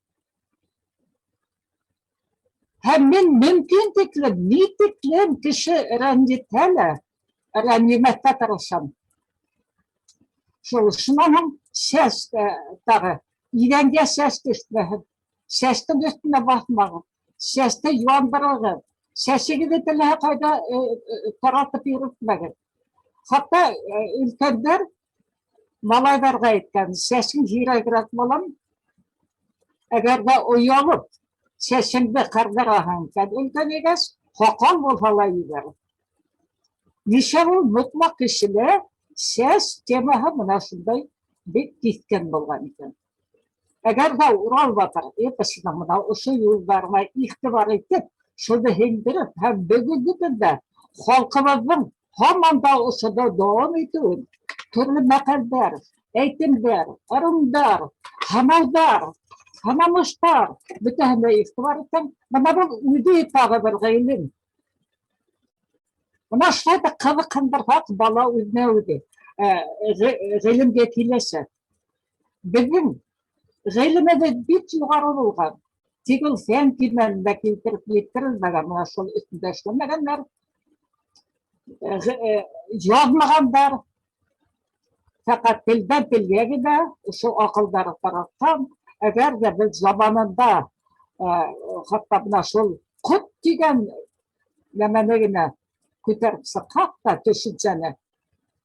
Speaker 5: Һәм мин мөмкин тиклем, ни тиклем кеше рәнйетһә лә, рәнйемәҫкә тырышам. Шул шунан һуң сәс тағы иҙәнгә сәс төшмәһен, сәстең өҫтөнә баҫмағыҙ, сәсте яндырығыҙ, сәсегеҙҙе теләһә ҡайҙа таратып йөрөтмәгеҙ. Хатта өлкәндәр малайҙарға әйткән: "Сәсең һирәгерәк, балам, әгәр ҙә оялып сәсеңде ҡырҙыраһың икән, өлкәнәйгәс, һаҡал булһа ла ебәр." Нишләп ул мотлаҡ кешелә сәс темаһы мына шундай бик киҫкен булған икән? Әгәр ҙә Урал батыр эпосының мына ошо юлдарына иғтибар итеп, шуны һеңдереп һәм бөгөнгө көндә халҡыбыҙҙың һаман да ошоно дауам итеүен төрлө мәҡәлдәр, әйтемдәр, ырымдар, һанауҙар, һанамыштар бөтәһенә иғтибар итһәң, бына был үҙе тағы бер ғилем. Бына шулай ҙа ҡыҙыҡһындырһаҡ, бала үҙенә үҙе ғилемгә киләсәк. Беҙҙең ғилемебеҙ бик юғары булған, тик ул фән кимәленә килтереп еткерелмәгән, мына шул өҫтөндә эшләмәгәндәр, яҙмағандар. Фәҡәт телдән телгә генә ошо аҡылдары таратҡан. Әгәр ҙә беҙ заманында хатта бына шул ҡот тигән нәмәне генә күтәреп сыҡһаҡ та төшөнсәне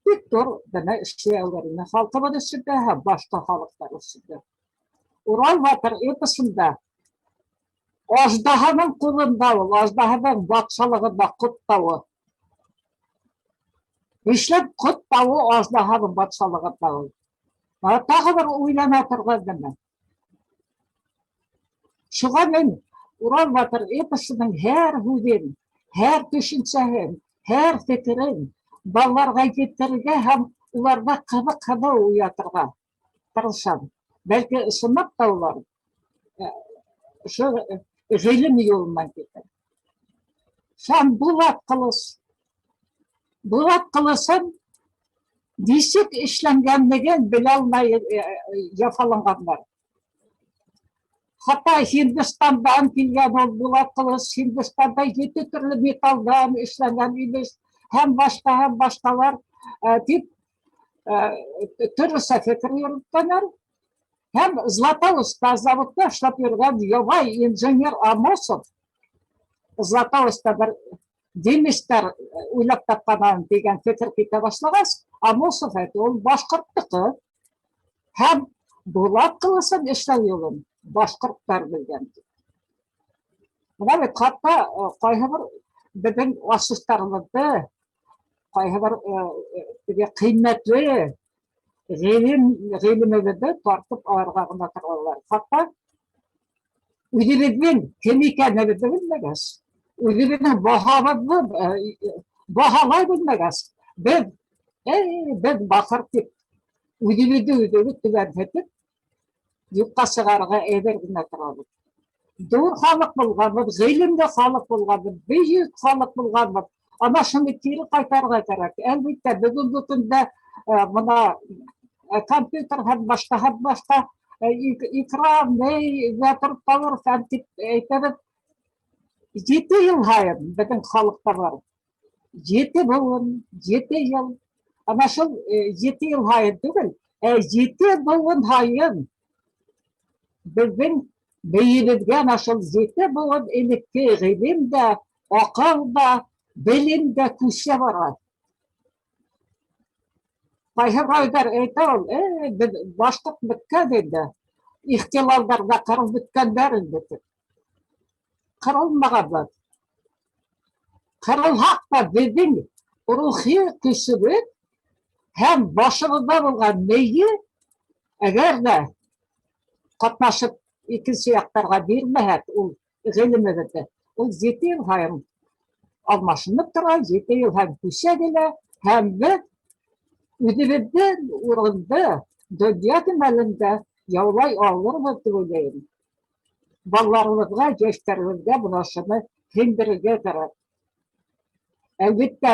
Speaker 5: бик ҙур бына эшләй алыр ине халҡыбыҙ өсөн дә һәм башҡа халыҡтар өсөн дә. Урал батыр эпосында аждаһаның ҡулында ул, аждаһаның батшалығында ҡот тауы. Нишләп ҡот тауы аждаһаның батшалығында ул? Тағы бер уйлана торған нәмә. Шуға мин Урал батыр эпосының һәр һүҙен, һәр төшөнсәһен, һәр фекерен балаларға еткерергә һәм уларҙа ҡыҙыҡһыныу уятырға тырышам. Бәлки, ысынлап та улар ошо ғилем юлынан китер. Һәм булат ҡылыс. Булат ҡылысын нисек эшләнгәнлеген белә алмай яфаланғандар. Хатта Һиндостандан килгән ул булат ҡылыс, Һиндостанда ете төрлө металдан эшләнгән имеш, һәм башҡа һәм башҡалар дип төрлөсә фекер йөрөткәндәр. Һәм Златоуста заводта эшләп йөрөгән ябай инженер Амосов Златоуста бер немецтар уйлап тапҡан тигән фекер китә башлағас, Амосов әйтте, ул башҡорттоҡо һәм булат ҡылысын эшләү юлын башҡорттар белгән. Бына бит хатта ҡайһы бер беҙҙең асыштарыбыҙҙы, ҡайһы бер теге ҡиммәтле ғилем ғилемебеҙҙе тартып алырға ғына торалар. Хатта үҙебеҙҙең кем икәнебеҙҙе белмәгәс, үҙебеҙҙең баһабыҙҙы баһалай белмәгәс, беҙ эй, беҙ бахыр тип үҙебеҙҙе үҙебеҙ түбәнһетеп, юҡҡа сығарырға әҙер генә торабыҙ. Ҙур халыҡ булғанбыҙ, ғилемле халыҡ булғанбыҙ, бөйөк халыҡ булғанбыҙ. Ана шуны кире ҡайтарырға кәрәк. Әлбиттә, бөгөнгө көндә бына Ә компьютер һәм башҡа һәм башҡа экран нейгә тороп ҡалыр һәм тип әйтәбеҙ. 7 йыл һайын беҙҙең халыҡта бар. 7 быуын, 7 йыл. Ана шул 7 йыл һайын түгел, ә 7 быуын һайын беҙҙең мейебеҙгә ана шул 7 быуын элекке ғилем дә, аҡыл да, белем дә күсә бара. Ҡайһы берәүҙәр әйтә ул, беҙ башҡорт бөткән инде, ихтилалдарҙа ҡырылып бөткәндәр инде тип. Ҡырылмағанбыҙ. Ҡырылһаҡ та беҙҙең рухи көсөбөҙ һәм башыбыҙҙа булған мейе, әгәр ҙә ҡатнашып икенсе яҡтарға бирмәһәк ул ғилемебеҙҙе, ул 7 йыл һайын алмашынып тора, 7 йыл һайын күсә килә, һәм беҙ үҙебеҙҙең урынды донъя кимәлендә яулай алырбыҙ тип уйлайым. Балаларыбыҙға, йәштәребеҙгә бына шуны һеңдерергә кәрәк. Әлбиттә,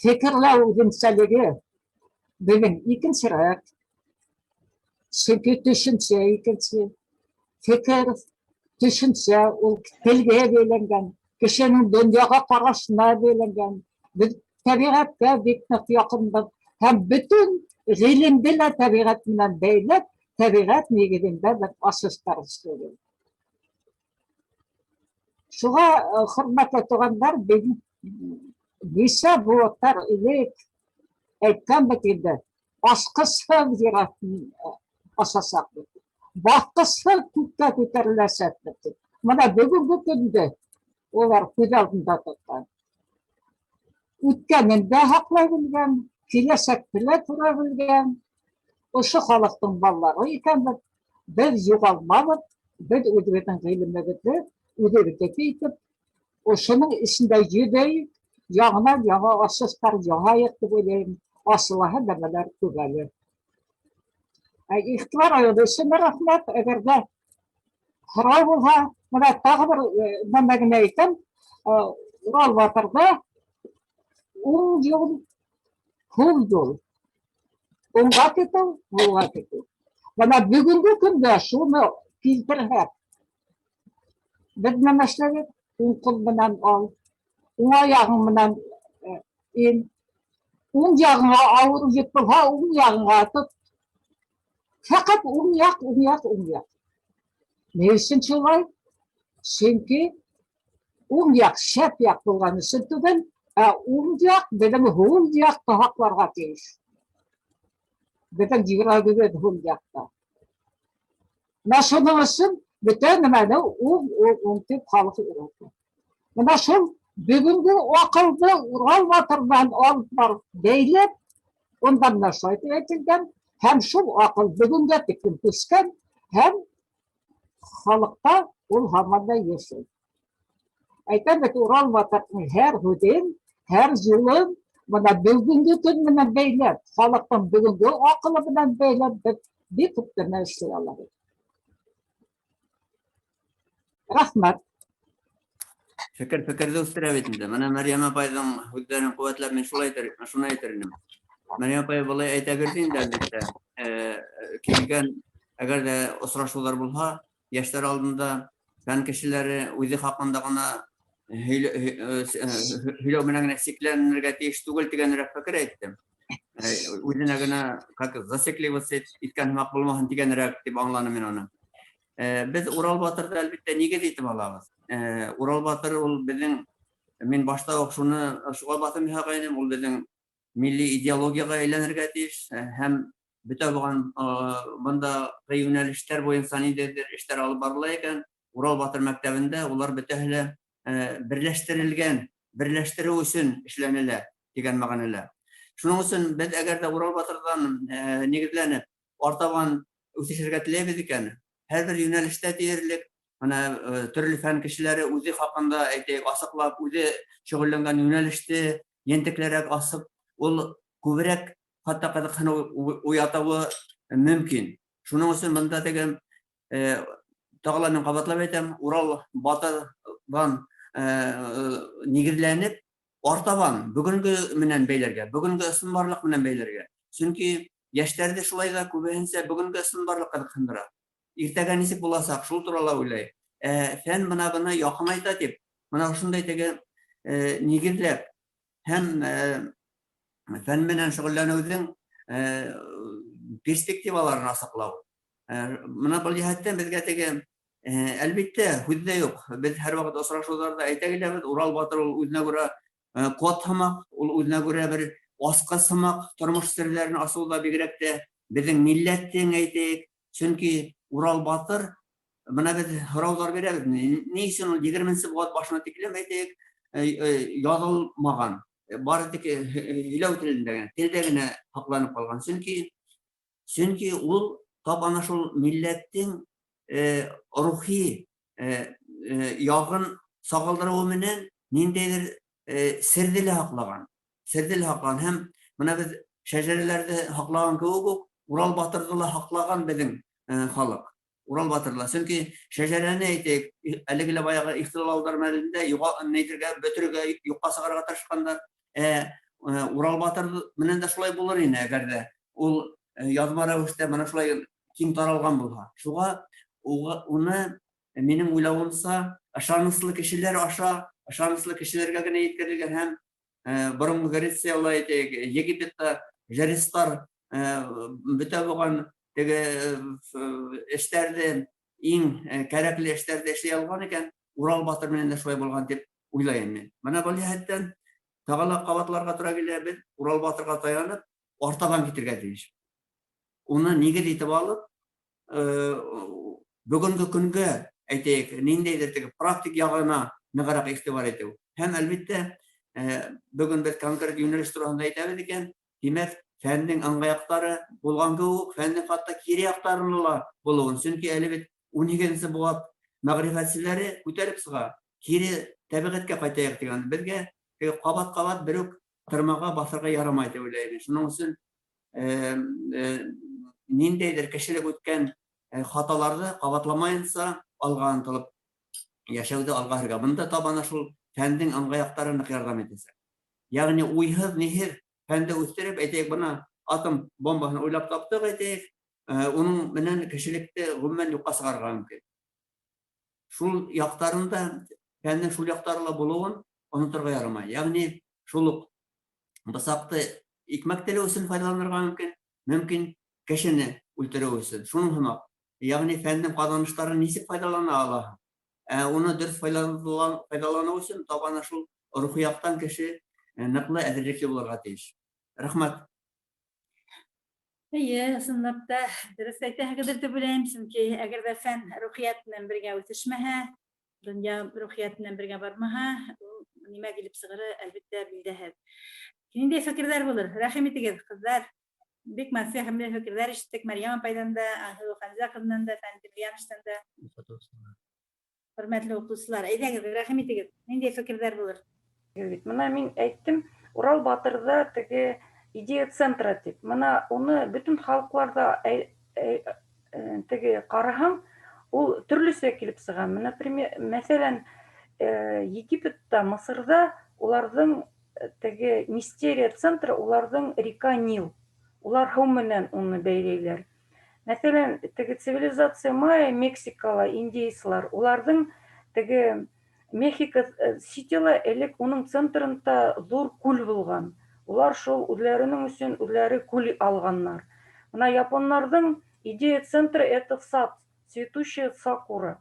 Speaker 5: фекерләү үҙенсәлеге беҙҙең икенсерәк. Сөнки төшөнсә икенсе. Фекер, төшөнсә ул телгә бәйләнгән, кешенең донъяға ҡарашына бәйләнгән. Беҙ тәбиғәткә бик ныҡ яҡынбыҙ һәм бөтөн ғилемде лә тәбиғәт менән бәйләп, тәбиғәт нигеҙендә беҙ асыштар эшләйбеҙ. Шуға, хөрмәтле туғандар, беҙ нисә быуаттар элек әйткән бит инде, асҡысһыҙ ер аҫтын асасаҡбыҙ, баҫҡысһыҙ күккә күтәреләсәкбеҙ тип. Бына бөгөнгө көндө улар күҙ алдында тотҡан. Үткәнен дә һаҡлай белгән, киләсәкте лә күрә белгән. Ошо халыҡтың балалары икәнбеҙ, беҙ юғалмабыҙ, беҙ үҙебеҙҙең ғилемебеҙҙе үҙебеҙҙеке итеп, ошоноң эсендә йөҙәйек, яңынан яңы асыштар яһайыҡ тип уйлайым. Асылаһы нәмәләр күп әле. Ә иғтибарығыҙ өсөн рәхмәт. Әгәр ҙә һорау булһа, бына тағы бер нәмә генә әйтәм. Урал батырҙа уң юл, һул юл. Уңға китеү, һулға китеү. Бына бөгөнгө көндә шуны килтерһәк, беҙ нәмә эшләбеҙ? Уң ҡул менән ал, уң аяғың менән ин. Уң яғыңа ауыр йөк булһа, уң яғыңа тот. Фәҡәт уң яҡ, уң яҡ, уң яҡ. Ни өсөн шулай? Сөнки уң яҡ шәп яҡ булған өсөн түгел, ә уң яҡ беҙҙең һул яҡты һаҡларға тейеш. Беҙҙең йөрәгебеҙ һул яҡта. Менә шуның өсөн бөтә нәмәне уң, уң, уң тип халыҡ өйрәтә. Менә шул бөгөнгө аҡылды Урал батырҙан алып барып бәйләп, унда менә шулай тип әйтелгән, һәм шул аҡыл бөгөнгә тиклем күскән, һәм халыҡта ул һаман да йәшәй. Әйтәм бит, Урал батырҙың һәр һүҙен, һәр юлын бына бөгөнгө көн менән бәйләп, халыҡтың бөгөнгө аҡылы менән бәйләп, беҙ бик күп нәмә эшләй алабыҙ. Рәхмәт.
Speaker 4: Фекер фекерҙе үҫтерә бит инде. Бына Мәрйәм апайҙың һүҙҙәрен ҡеүәтләп мин шулай әйтер, шуны әйтер инем. Мәрйәм апай былай әйтә бирҙе инде, әлбиттә. Килгән, әгәр ҙә осрашыуҙар булһа, йәштәр алдында фән кешеләре үҙе хаҡында ғына һөйләү менән генә сикләнергә тейеш түгел тигәнерәк фекер әйтте. Үҙенә генә как зацикливаться иткән һымаҡ булмаһын тигәнерәк тип аңланым мин уны. Беҙ Урал батырҙы әлбиттә нигеҙ итеп алабыҙ. Урал батыр ул беҙҙең, мин башта уҡ шуны шуға баҫым яһағайным, ул беҙҙең милли идеологияға әйләнергә тейеш һәм бөтә булған бындағы йүнәлештәр буйынса ниндәйҙер эштәр алып барыла икән, Урал батыр мәктәбендә улар бөтәһе лә берләштерелгән, берләштереү өсөн эшләнелә тигән мәғәнәлә. Шуның өсөн беҙ әгәр дә Урал батырҙан нигеҙләнеп артабан үҫешергә теләйбеҙ икән, һәр бер йүнәлештә тиерлек бына төрлө фән кешеләре үҙе хаҡында әйтәйек, асыҡлап, үҙе шөғөлләнгән йүнәлеште ентеклерәк асып, ул күберәк хатта ҡыҙыҡһыныу уятыуы мөмкин. Шуның өсөн бында теге тағы ла мин ҡабатлап әйтәм, Урал батырҙан нигеҙләнеп, артабан бөгөнгө менән бәйләргә, бөгөнгө ысынбарлыҡ менән бәйләргә. Сөнки Йәштәрҙе шулай ҙа күбеһенсә бөгөнгө ысынбарлыҡ ҡыҙыҡһындыра. Иртәгә нисек буласаҡ, шул турала уйлай. Ә фән бына быны яҡынайта тип, бына ошондай теге нигеҙләп һәм фән менән шөғөлләнеүҙең перспективаларын асыҡлау. Бына был йәһәттән беҙгә теге, әлбиттә, һүҙ ҙә юҡ. Беҙ һәр ваҡыт осрашыуҙарҙа әйтә киләбеҙ, Урал батыр ул үҙенә күрә код һымаҡ, ул үҙенә күрә бер асҡыс һымаҡ тормош серҙәрен асыуҙа бигерәк тә беҙҙең милләттең әйтәйек. Сөнки Урал батыр, бына беҙ һорауҙар бирәбеҙ, ни өсөн ул 20-нсе быуат башына тиклем әйтәйек, яҙылмаған, бары тик һөйләү телендә генә, телдә генә һаҡланып ҡалған. Сөнки ул тап ана шул милләттең рухи яғын сағылдырыуы менән ниндәйҙер серҙе лә һаҡлаған, серҙе лә һаҡлаған. Һәм бына беҙ шәжәрәләрҙе һаҡлаған кеүек үк Урал батырҙы ла һаҡлаған беҙҙең халыҡ. Урал батырҙы ла. Сөнки шәжәрәне әйтәйек, әлеге лә баяғы ихтилалдар мәлендә нәйтергә, бөтөрөргә, юҡҡа сығарырға тырышҡандар. Урал батыр менән дә шулай булыр ине, әгәр ҙә ул яҙма рәүештә бына шулай киң таралған булһа. Шуға уны, минең уйлауымса, ышаныслы кешеләр аша, ышаныслы кешеләргә генә еткерелгән һәм боронғо Грецияла әйтәйек, Египетта жрецтар бөтә булған теге эштәрҙе, иң кәрәкле эштәрҙе эшләй алған икән, Урал батыр менән дә шулай булған тип уйлайым мин. Бына был йәһәттән тағы ла ҡабатларға тура килә, беҙ Урал батырға таянып, артабан китергә тейеш. Уны нигеҙ итеп алып, бөгөнгө көнгә әйтәйек, ниндәйҙер теге практик яғына нығыраҡ иғтибар итеү. Һәм әлбиттә, бөгөн беҙ конкрет йүнәлеш тураһында әйтәбеҙ икән, тимәк, фәндең ыңғай яҡтары булған кеүек, фәндең хатта кире яҡтарының ла булыуын. Сөнки әле бит 18-нсе быуат мәғрифәтселәре күтәреп сыға, кире тәбиғәткә ҡайтайыҡ тигән. Беҙгә ҡабат-ҡабат бер үк тырмаға баҫырға ярамай тип уйлайым. Шуның өсөн ниндәйҙер кешелек үткән хаталарҙы ҡабатламайынса алға ынтылып йәшәүҙе алға һөргә. Бында тап ана шул фәндең ыңғай яҡтары ныҡ ярҙам итәсәк. Йәғни уйһыҙ, ниһеҙ фәнде үҫтереп, әйтәйек, бына атом бомбаһын уйлап таптыҡ, әйтәйек, уның менән кешелекте ғөмүмән юҡҡа сығарырға мөмкин. Шул яҡтарында, фәндең шул яҡтары ла булыуын оноторға ярамай. Йәғни шул уҡ бысаҡты икмәк телеү өсөн файҙаланырға мөмкин, мөмкин кешене үлтереү өсөн. Шуның һымаҡ, йәғни фәндең ҡаҙаныштарын нисек файҙалана алаһың? Уны дөрөҫ файҙаланыу өсөн тап ана шул рухи яҡтан кеше ныҡлы әҙерлекле булырға тейеш. Рәхмәт.
Speaker 1: Эйе, ысынлап та дөрөҫ әйтәһегеҙҙер тип уйлайым, сөнки әгәр ҙә фән рухиәт менән бергә үҫешмәһә, донъя рухиәт менән бергә бармаһа, ул нимә килеп сығыры, әлбиттә, билдәһеҙ. Ниндәй фекерҙәр булыр? Рәхим итегеҙ, ҡыҙҙар. Бик фәһемле фекерҙәр ишеттек Мәрйәм апайҙан да, Айһылыу Хәмзә ҡыҙынан да, Фәнил Тимерьяновичтан да. Хөрмәтле уҡытыусылар, әйҙәгеҙ, рәхим итегеҙ. Ниндәй фекерҙәр булыр?
Speaker 2: Бит бына мин әйттем, Урал батырҙа теге идея центра тип. Бына уны бөтөн халыҡларҙа теге ҡараһаң, ул төрлөсә килеп сыға. Бына, мәҫәлән, Египетта, Мысырҙа уларҙың теге мистерия центры, уларҙың река Нил. Улар һыу менән уны бәйләйләр. Мәҫәлән, теге цивилизация майя, Мексикала, индейцлар, уларҙың теге Мехико Ситила элек уның центрында ҙур күл булған. Улар шул үҙләренең өсөн үҙләре күл алғаннар. Бына японнарҙың идея центры это сад, цветущая сакура.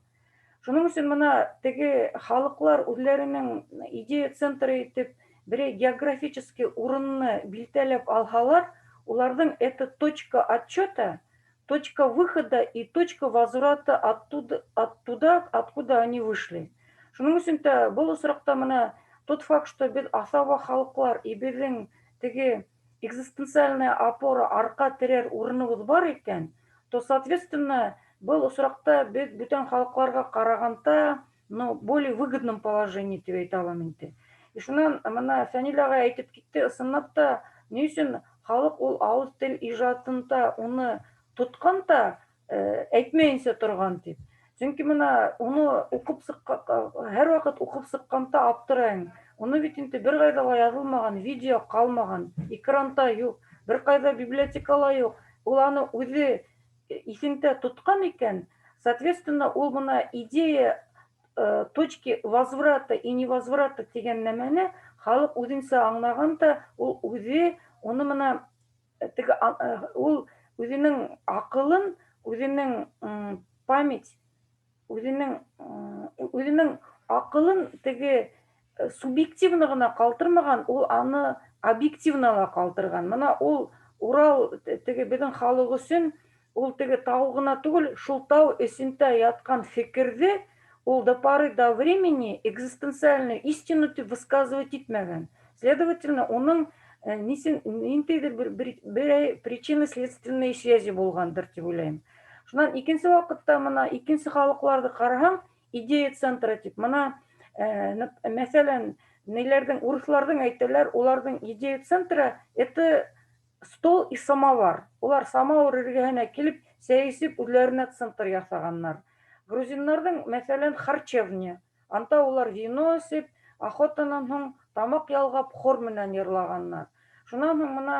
Speaker 2: Шуның өсөн бына теге халыҡлар үҙләренең идея центры итеп берәй географический урынны билдәләп алһалар, уларҙың это точка отчета, точка выхода и точка возврата оттуда, оттуда, откуда они вышли. Шуның өсөн дә был осраҡта бына тот факт, что беҙ аҫаба халыҡлар и беҙҙең теге экзистенциальная опора, арҡа терәр урыныбыҙ бар икән, то, соответственно, был осраҡта беҙ бүтән халыҡларға ҡарағанда, ну, более выгодном положении тип әйтә алам инде. И шунан бына Фәнил ағай әйтеп китте, ысынлап та, ни өсөн халыҡ ул ауыҙ тел ижадында уны тотҡан да, әйтмәйенсә торған тип. Сөнки бына уны уҡып сыҡҡан, һәр ваҡыт уҡып сыҡҡанда аптырайым. Уны бит инде бер ҡайҙа ла яҙылмаған, видео ҡалмаған, экранда юҡ. Бер ҡайҙа библиотекала юҡ. Ул аны үҙе иҫендә тотҡан икән, соответственно, ул бына идея точки возврата и невозврата тигән нәмәне халыҡ үҙенсә аңлаған да, ул үҙе уны бына теге ул үҙенең аҡылын, үҙенең память, үҙенең аҡылын теге субъективно ғына ҡалтырмаған, ул аны объективно ла ҡалтырған. Бына ул Урал теге беҙҙең халыҡ өсөн ул теге тау ғына түгел, шул тау эсендә ятҡан фекерҙе ул до поры до времени экзистенциальную истину тип высказывать итмәгән. Следовательно, уның ниндәйҙер бер причинно-следственной связи булғандыр тип уйлайым. Шунан икенсе ваҡытта бына икенсе халыҡларҙы ҡараһаң, идея центра тип, бына мәҫәлән, ниләрҙең, урыҫларҙың әйтәләр, уларҙың идея центра — это стол и самовар. Улар самовар эргәһенә килеп, сәй эсеп, үҙләренә центр яһағаннар. Грузиннарҙың, мәҫәлән, харчевня. Анда улар вино эсеп, охотанан һуң тамаҡ ялғап, хор менән йырлағаннар. Шунан һуң бына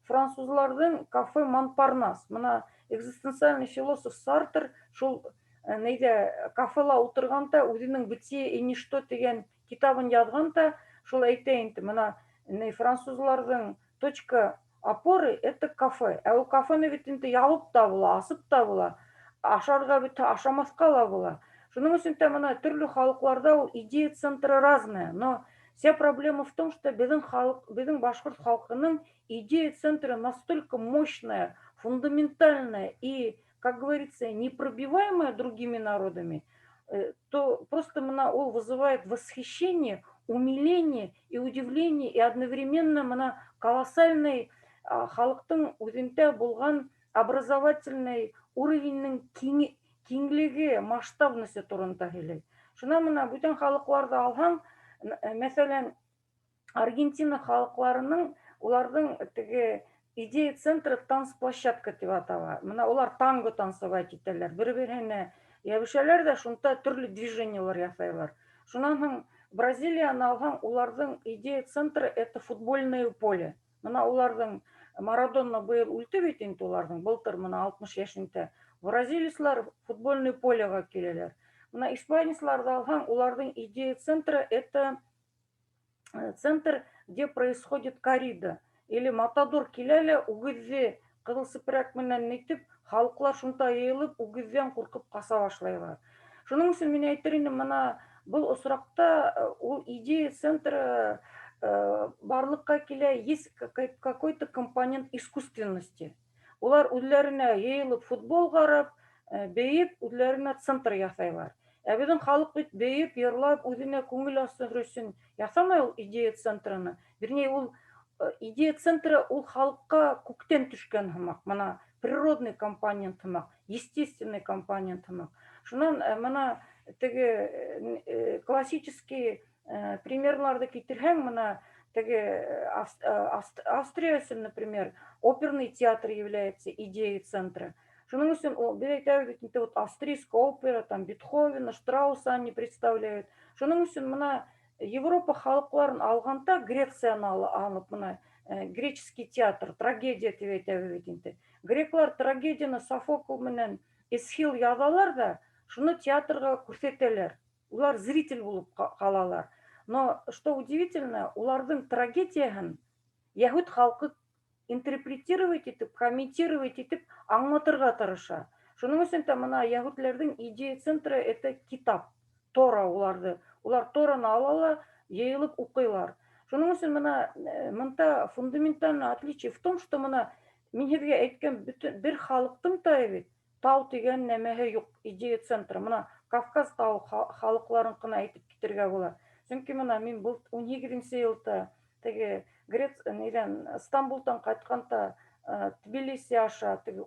Speaker 2: французларҙың кафе Монпарнас. Бына экзистенциальный философ Сартр шул нейҙә, кафела ултырғанда, үҙенең «Бытие и ничто» тигән китабын яҙған да, шул әйтә инде, бына ни, французларҙың точка опоры — это кафе. Ә ул кафены бит инде ябып та була, асып та була, ашарға бит, ашамаҫҡа ла була. Шуның өсөн дә бына төрлө халыҡларҙа ул идея центра разная, но вся проблема в том, что беҙҙең халыҡ, беҙҙең башҡорт халҡының идея центра настолько мощная, фундаментальная и, как говорится, непробиваемая другими народами, то просто бына ул вызывает восхищение, умиление и удивление, и одновременно бына колоссальный халыҡтың үҙендә булған образовательный уровеньнең киңлеге, масштабности турында һөйләй. Шунан бына бүтән халыҡларҙы алһаң, мәҫәлән, Аргентина халыҡларының, уларҙың теге идея центра танцплощадка тип атала. Бына улар танго танцевать итәләр, бер-береһенә йәбешәләр ҙә, шунда төрлө движениелар яһайҙар. Шунан һуң Бразилияны алһаң, уларҙың идея центра — это футбольное поле. Бына уларҙың Марадона быйыл үлте бит инде уларҙың, былтыр бына 60 йәшендә. Бразилецлар футбольный полеға киләләр. Бына испанецларҙы алһаң, уларҙың идея центра — это центр, где происходит коррида. Или матадор килә лә, үгеҙҙе ҡыҙыл сепрәк менән нитеп, халыҡлар шунда йыйылып, үгеҙҙән ҡурҡып ҡаса башлайҙар. Шуның өсөн мин әйтер инем, бына был осраҡта ул идея центра барлыҡҡа килә, есть какой-то компонент искусственности. Улар үҙләренә йыйылып футбол ҡарап, бейеп, үҙләренә центр яһайҙар. Ә беҙҙең халыҡ бит бейеп, йырлап, үҙенә күңел асыр өсөн яһамай ул идея центрын. Вернее, ул идея центра ул халыҡҡа күктән төшкән һымаҡ, бына природный компонент һымаҡ, естественный компонент һымаҡ. Шунан бына теге классический примерларҙы китерһәң, бына теге Австрия өсөн, например, оперный театр является идеей центра. Шуның өсөн беҙ әйтәбеҙ бит инде, вот австрийская опера, там Бетховена, Штрауса они представляют. Шуның өсөн бына Европа халыҡларын алғанда, Грецияны алып, бына греческий театр, трагедия тип әйтәбеҙ бит инде. Греклар трагедияны Софокл менән Эсхил яҙалар ҙа, шуны театрға күрһәтәләр. Улар зритель булып ҡалалар. Но, что удивительно, уларҙың трагедияһын йәһүд халҡы интерпретировать итеп, комментировать итеп, аңлатырға тырыша. Шуның өсөн дә бына йәһүдләрҙең идея центры — это китап, Тора уларҙы. Улар Тораны ала ла, йыйылып уҡыйлар. Шуның өсөн бына бында фундаментальное отличие в том, что бына мин һеҙгә әйткән бөтөн бер халыҡтың да бит тау тигән нәмәһе юҡ, идея центра. Бына Кавказ тау халыҡларын ғына әйтеп китергә була. Сөнки бына мин был 18-нсе йылда теге Грец нейҙән, Стамбулдан ҡайтҡанда, Тбилиси аша теге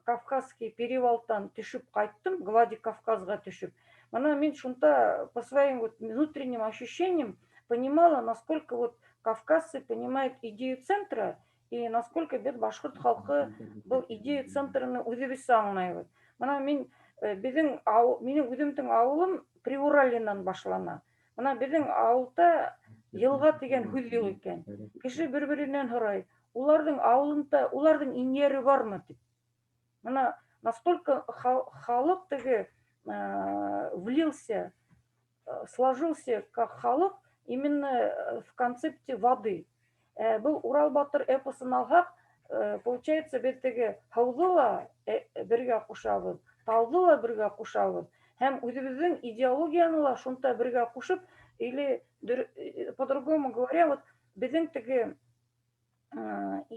Speaker 2: Кавказский перевалтан төшөп ҡайттым, Владикавказға төшөп. Бына мин шунда по своим вот внутренним ощущениям понимала, насколько вот кавказцы понимают идею центра и насколько беҙ, башҡорт халҡы, был идея центрын үҙебеҙсә аңлайбыҙ. Бына мин беҙҙең минең үҙемдең ауылым Приуральенан башлана. Бына беҙҙең ауылда йылға тигән һүҙ юҡ икән. Кеше бер-беренән һорай. Уларҙың ауылында уларҙың инйәре бармы тип. Бына настолько халыҡ теге влился, сложился как халыҡ именно в концепте воды. Был Урал батыр эпосын алһаҡ, получается, беҙ теге һыуҙы ла бергә ҡушабыҙ, тауҙы ла бергә ҡушабыҙ һәм үҙебеҙҙең идеологияны ла шунда бергә ҡушып, или по-другому говоря, вот беҙҙең теге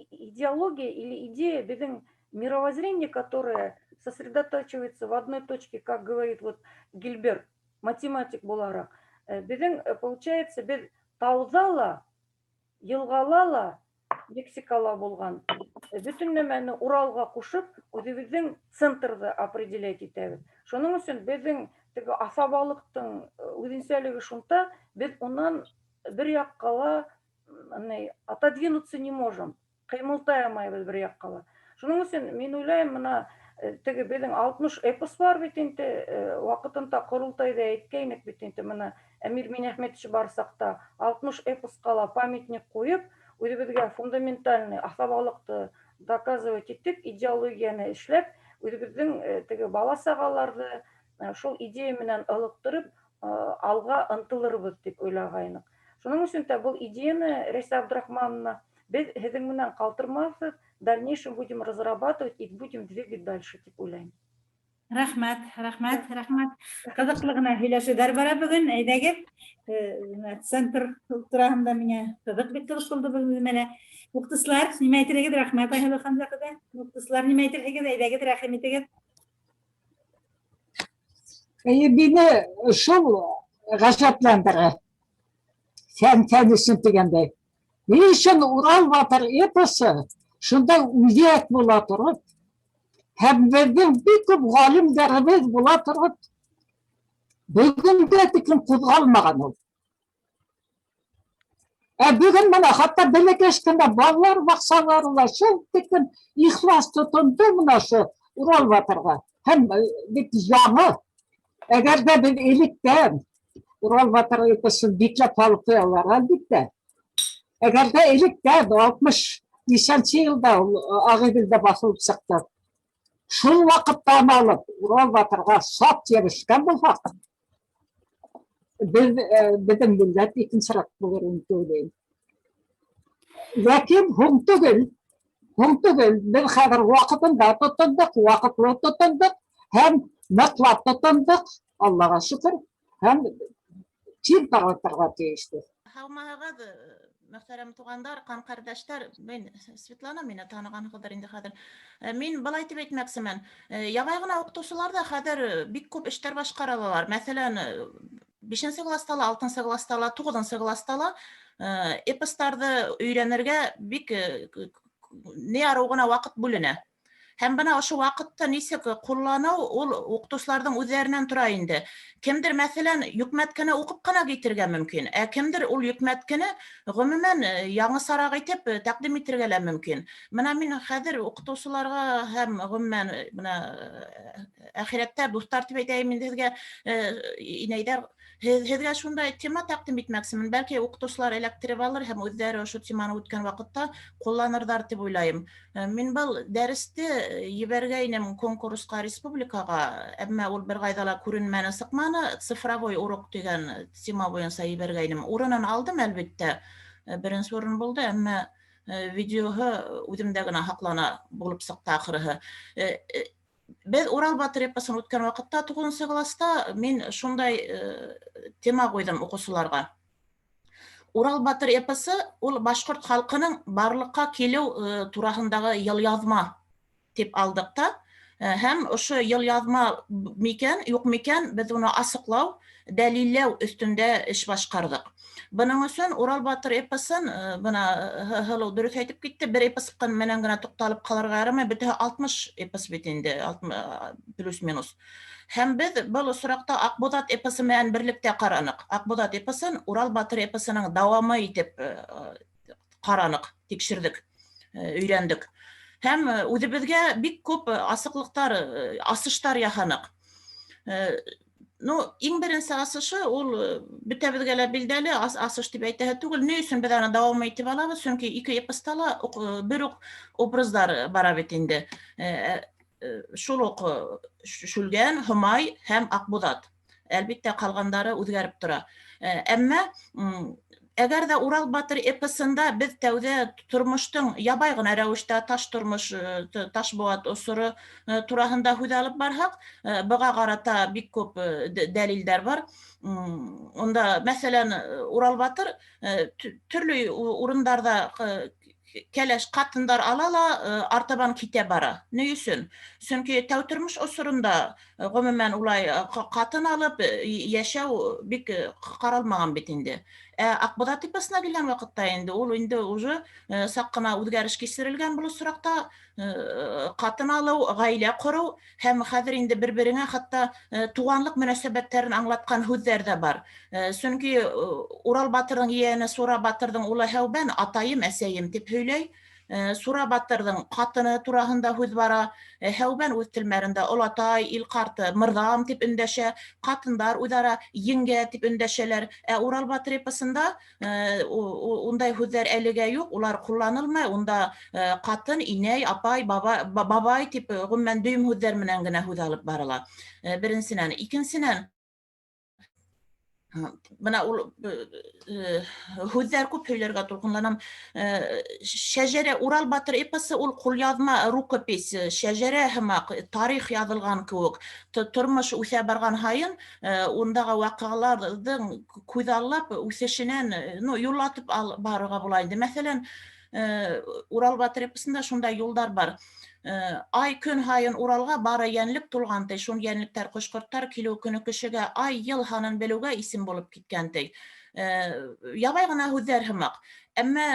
Speaker 2: идеология или идея, беҙҙең мировоззрение, которое сосредотачивается в одной точке, как говорит вот Гильберт, математик булараҡ, беҙҙең, получается, беҙ тауҙа ла, йылғала ла, Мексикала булған бөтөн нәмәне Уралға ҡушып, үҙебеҙҙең центрҙы определять итәбеҙ. Шуның өсөн беҙҙең теге аҫабалыҡтың үҙенсәлеге шунда, беҙ унан бер яҡҡа ла отодвинуться не можем, ҡыймылтай алмайбыҙ бер яҡҡа ла. Шуның өсөн мин уйлайым, бына теге беҙҙең 60 эпос бар бит инде, ваҡытында ҡоролтайҙа әйткәйнек бит инде, бына Әмир Минәхмәтович бар саҡта 60 эпосҡа ла памятник ҡуйып, үҙебеҙгә фундаментальный аҫабалыҡты доказывать итеп, идеологияны эшләп, үҙебеҙҙең теге бала сағаларҙы шул идея менән ылыҡтырып, алға ынтылырбыҙ тип уйлағайныҡ. Шуның өсөн дә был идеяны, Рәйсә Абдрахмановна, беҙ һеҙҙең менән ҡалтырмаҫбыҙ, в дальнейшем будем разрабатывать и будем двигать дальше тип уйлайым.
Speaker 1: Рәхмәт, рәхмәт, рәхмәт. Ҡыҙыҡлы ғына һөйләшеүҙәр бара бөгөн. Әйҙәгеҙ, центр тураһында миңә ҡыҙыҡ, бик ҡыҙыҡ булды бөгөн үҙемә. Уҡытыусылар, нимә әйтерһегеҙ? Рәхмәт, Айһылыу Хәмзә ҡыҙы. Уҡытыусылар, нимә әйтерһегеҙ? Әйҙәгеҙ, рәхим итегеҙ.
Speaker 5: Әйе, мине шул ғәжәпләндерә. Фән фән өсөн тигәндәй. Ни өсөн Урал батыр эпосы шундай үҙәк була тороп, һәм беҙҙең бик күп ғалимдарыбыҙ була тороп, бөгөнгә тиклем ҡуҙғалмаған ул. Ә бөгөн бына хатта бәләкәс кенә балалар баҡсалары ла шул тиклем ихлас тотондо бына ошо Урал батырға. Һәм бит яңы. Әгәр ҙә беҙ электән Урал батыр эпосын бикләп һалып ҡуялар, әлбиттә. Әгәр ҙә электән 65-нсе йылда ул Ағиҙелдә баҫылып сыҡты. Шул ваҡыттан алып Урал батырға сат йәбешкән булһаҡ, беҙ беҙҙең милләт икенсерәк булыр ине тип уйлайым. Ләкин һуң түгел, һуң түгел. Беҙ хәҙер ваҡытында тотондоҡ, ваҡытлы тотондоҡ һәм ныҡлап тотондоҡ, Аллаға шөкөр, һәм тиҙ таратырға тейешбеҙ.
Speaker 6: Һаумыһығыҙ, мөхтәрәм туғандар, ҡан ҡәрҙәштәр. Мин Светлана, мине танығанһығыҙҙыр инде хәҙер. Мин былай тип әйтмәксемен. Ябай ғына уҡытыусылар ҙа хәҙер бик күп эштәр башҡара алалар. Мәҫәлән, бишенсе класста ла, алтынсы класста ла, туғыҙынсы класста ла эпостарҙы өйрәнергә бик ни арыу ғына ваҡыт бүленә. Һәм бына ошо ваҡытты нисек ҡулланыу ул уҡытыусыларҙың үҙҙәренән тора инде. Кемдер, мәҫәлән, йөкмәткене уҡып ҡына китергә мөмкин, ә кемдер ул йөкмәткене ғөмүмән яңысараҡ итеп тәҡдим итергә лә мөмкин. Бына мин хәҙер уҡытыусыларға һәм ғөмүмән бына әхирәттәр, дуҫтар тип әйтәйем инде һеҙгә, инәйҙәр, һеҙгә шундай тема тәҡдим итмәксемен. Бәлки уҡытыусылар эләктереп алыр һәм үҙҙәре ошо теманы үткән ваҡытта ҡулланырҙар тип уйлайым. Мин был дәресте ебәргәйнем конкурсҡа республикаға, әммә ул бер ҡайҙа ла күренмәне, сыҡманы. Цифровой урок тигән тема буйынса ебәргәйнем. Урынын алдым, әлбиттә, беренсе урын булды, әммә видеоһы үҙемдә генә һаҡлана булып сыҡты ахырыһы. Беҙ Урал батыр эпосын үткән ваҡытта туғыҙынсы класста мин шундай тема ҡуйҙым уҡыусыларға. Урал батыр эпосы ул башҡорт халҡының барлыҡҡа килеү тураһындағы йылъяҙма тип алдыҡ та, һәм ошо йылъяҙма микән, юҡ микән, беҙ уны асыҡлау, дәлилләү өҫтөндә эш башҡарҙыҡ. Бының өсөн Урал батыр эпосын, бына Һылыу дөрөҫ әйтеп китте, бер эпос менән генә туҡталып ҡалырға ярамай, бөтәһе 60 эпос бит инде, плюс-минус. Һәм беҙ был осраҡта Аҡбуҙат эпосы менән берлектә ҡараныҡ. Аҡбуҙат эпосын Урал батыр эпосының дауамы итеп ҡараныҡ, тикшерҙек, өйрәндек. Һәм үҙебеҙгә бик күп асыҡлыҡтар, асыштар яһаныҡ. Ну, иң беренсе асышы ул бөтәбеҙгә лә билдәле асыш тип әйтәһе түгел. Ни өсөн беҙ аны дауам итеп алабыҙ? Сөнки ике эпоста ла бер үк образдар бара бит инде. Шул уҡ Шүлгән, Һомай һәм Аҡбуҙат. Әлбиттә, ҡалғандары үҙгәреп тора. Әммә әгәр ҙә Урал батыр эпосында беҙ тәүҙә тормоштоң ябай ғына рәүештә таш тормош, таш быуат осоро тураһында һүҙ алып барһаҡ, быға ҡарата бик күп дәлилдәр бар. Унда, мәҫәлән, Урал батыр төрлө урындарҙа кәләш ҡатындар ала ла артабан китә бара. Ни өсөн? Сөнки тәү тормош осоронда ғөмүмән улай ҡатын алып йәшәү бик ҡаралмаған бит инде. Ә Аҡбуҙат эпосына килгән ваҡытта инде ул инде уже саҡ ҡына үҙгәреш кисерелгән был осраҡта ҡатын алыу, ғаилә ҡороу һәм хәҙер инде бер-береңә хатта туғанлыҡ мөнәсәбәттәрен аңлатҡан һүҙҙәр ҙә бар. Сөнки Урал батырҙың ейәне Сура батырҙың улы Һәүбән атайым, әсәйем тип һөйләй. Сура батырҙың ҡатыны тураһында һүҙ бара. Һәүбән үҙ телмәрендә олатай, ил ҡарты, мырҙам тип өндәшә, ҡатындар үҙ-ара еңгә тип өндәшәләр. Ә Урал батыр эпосында ундай һүҙҙәр әлегә юҡ, улар ҡулланылмай. Унда ҡатын, инәй, апай, баба, бабай тип ғөмүмән дөйөм һүҙҙәр менән генә һүҙ алып барыла. Беренсенән, икенсенән, бына ул һүҙҙәр күп һөйләргә тулҡынланам. Шәжәрә Урал батыр эпосы ул ҡулъяҙма рукопись, шәжәрә һымаҡ, тарих яҙылған кеүек. Тормош үҫә барған һайын ундағы ваҡиғаларҙың күҙаллап үҫешенән, ну, юллатып барырға була инде. Мәҫәлән, Урал батыр эпосында шундай юлдар бар. Ай көн һайын Уралға бары йәнлек тулған ти, шул йәнлектәр ҡош-ҡорттар килеү көнө кешегә ай, йыл һанын белеүгә исем булып киткән ти. Ябай ғына һүҙҙәр һымаҡ. Әммә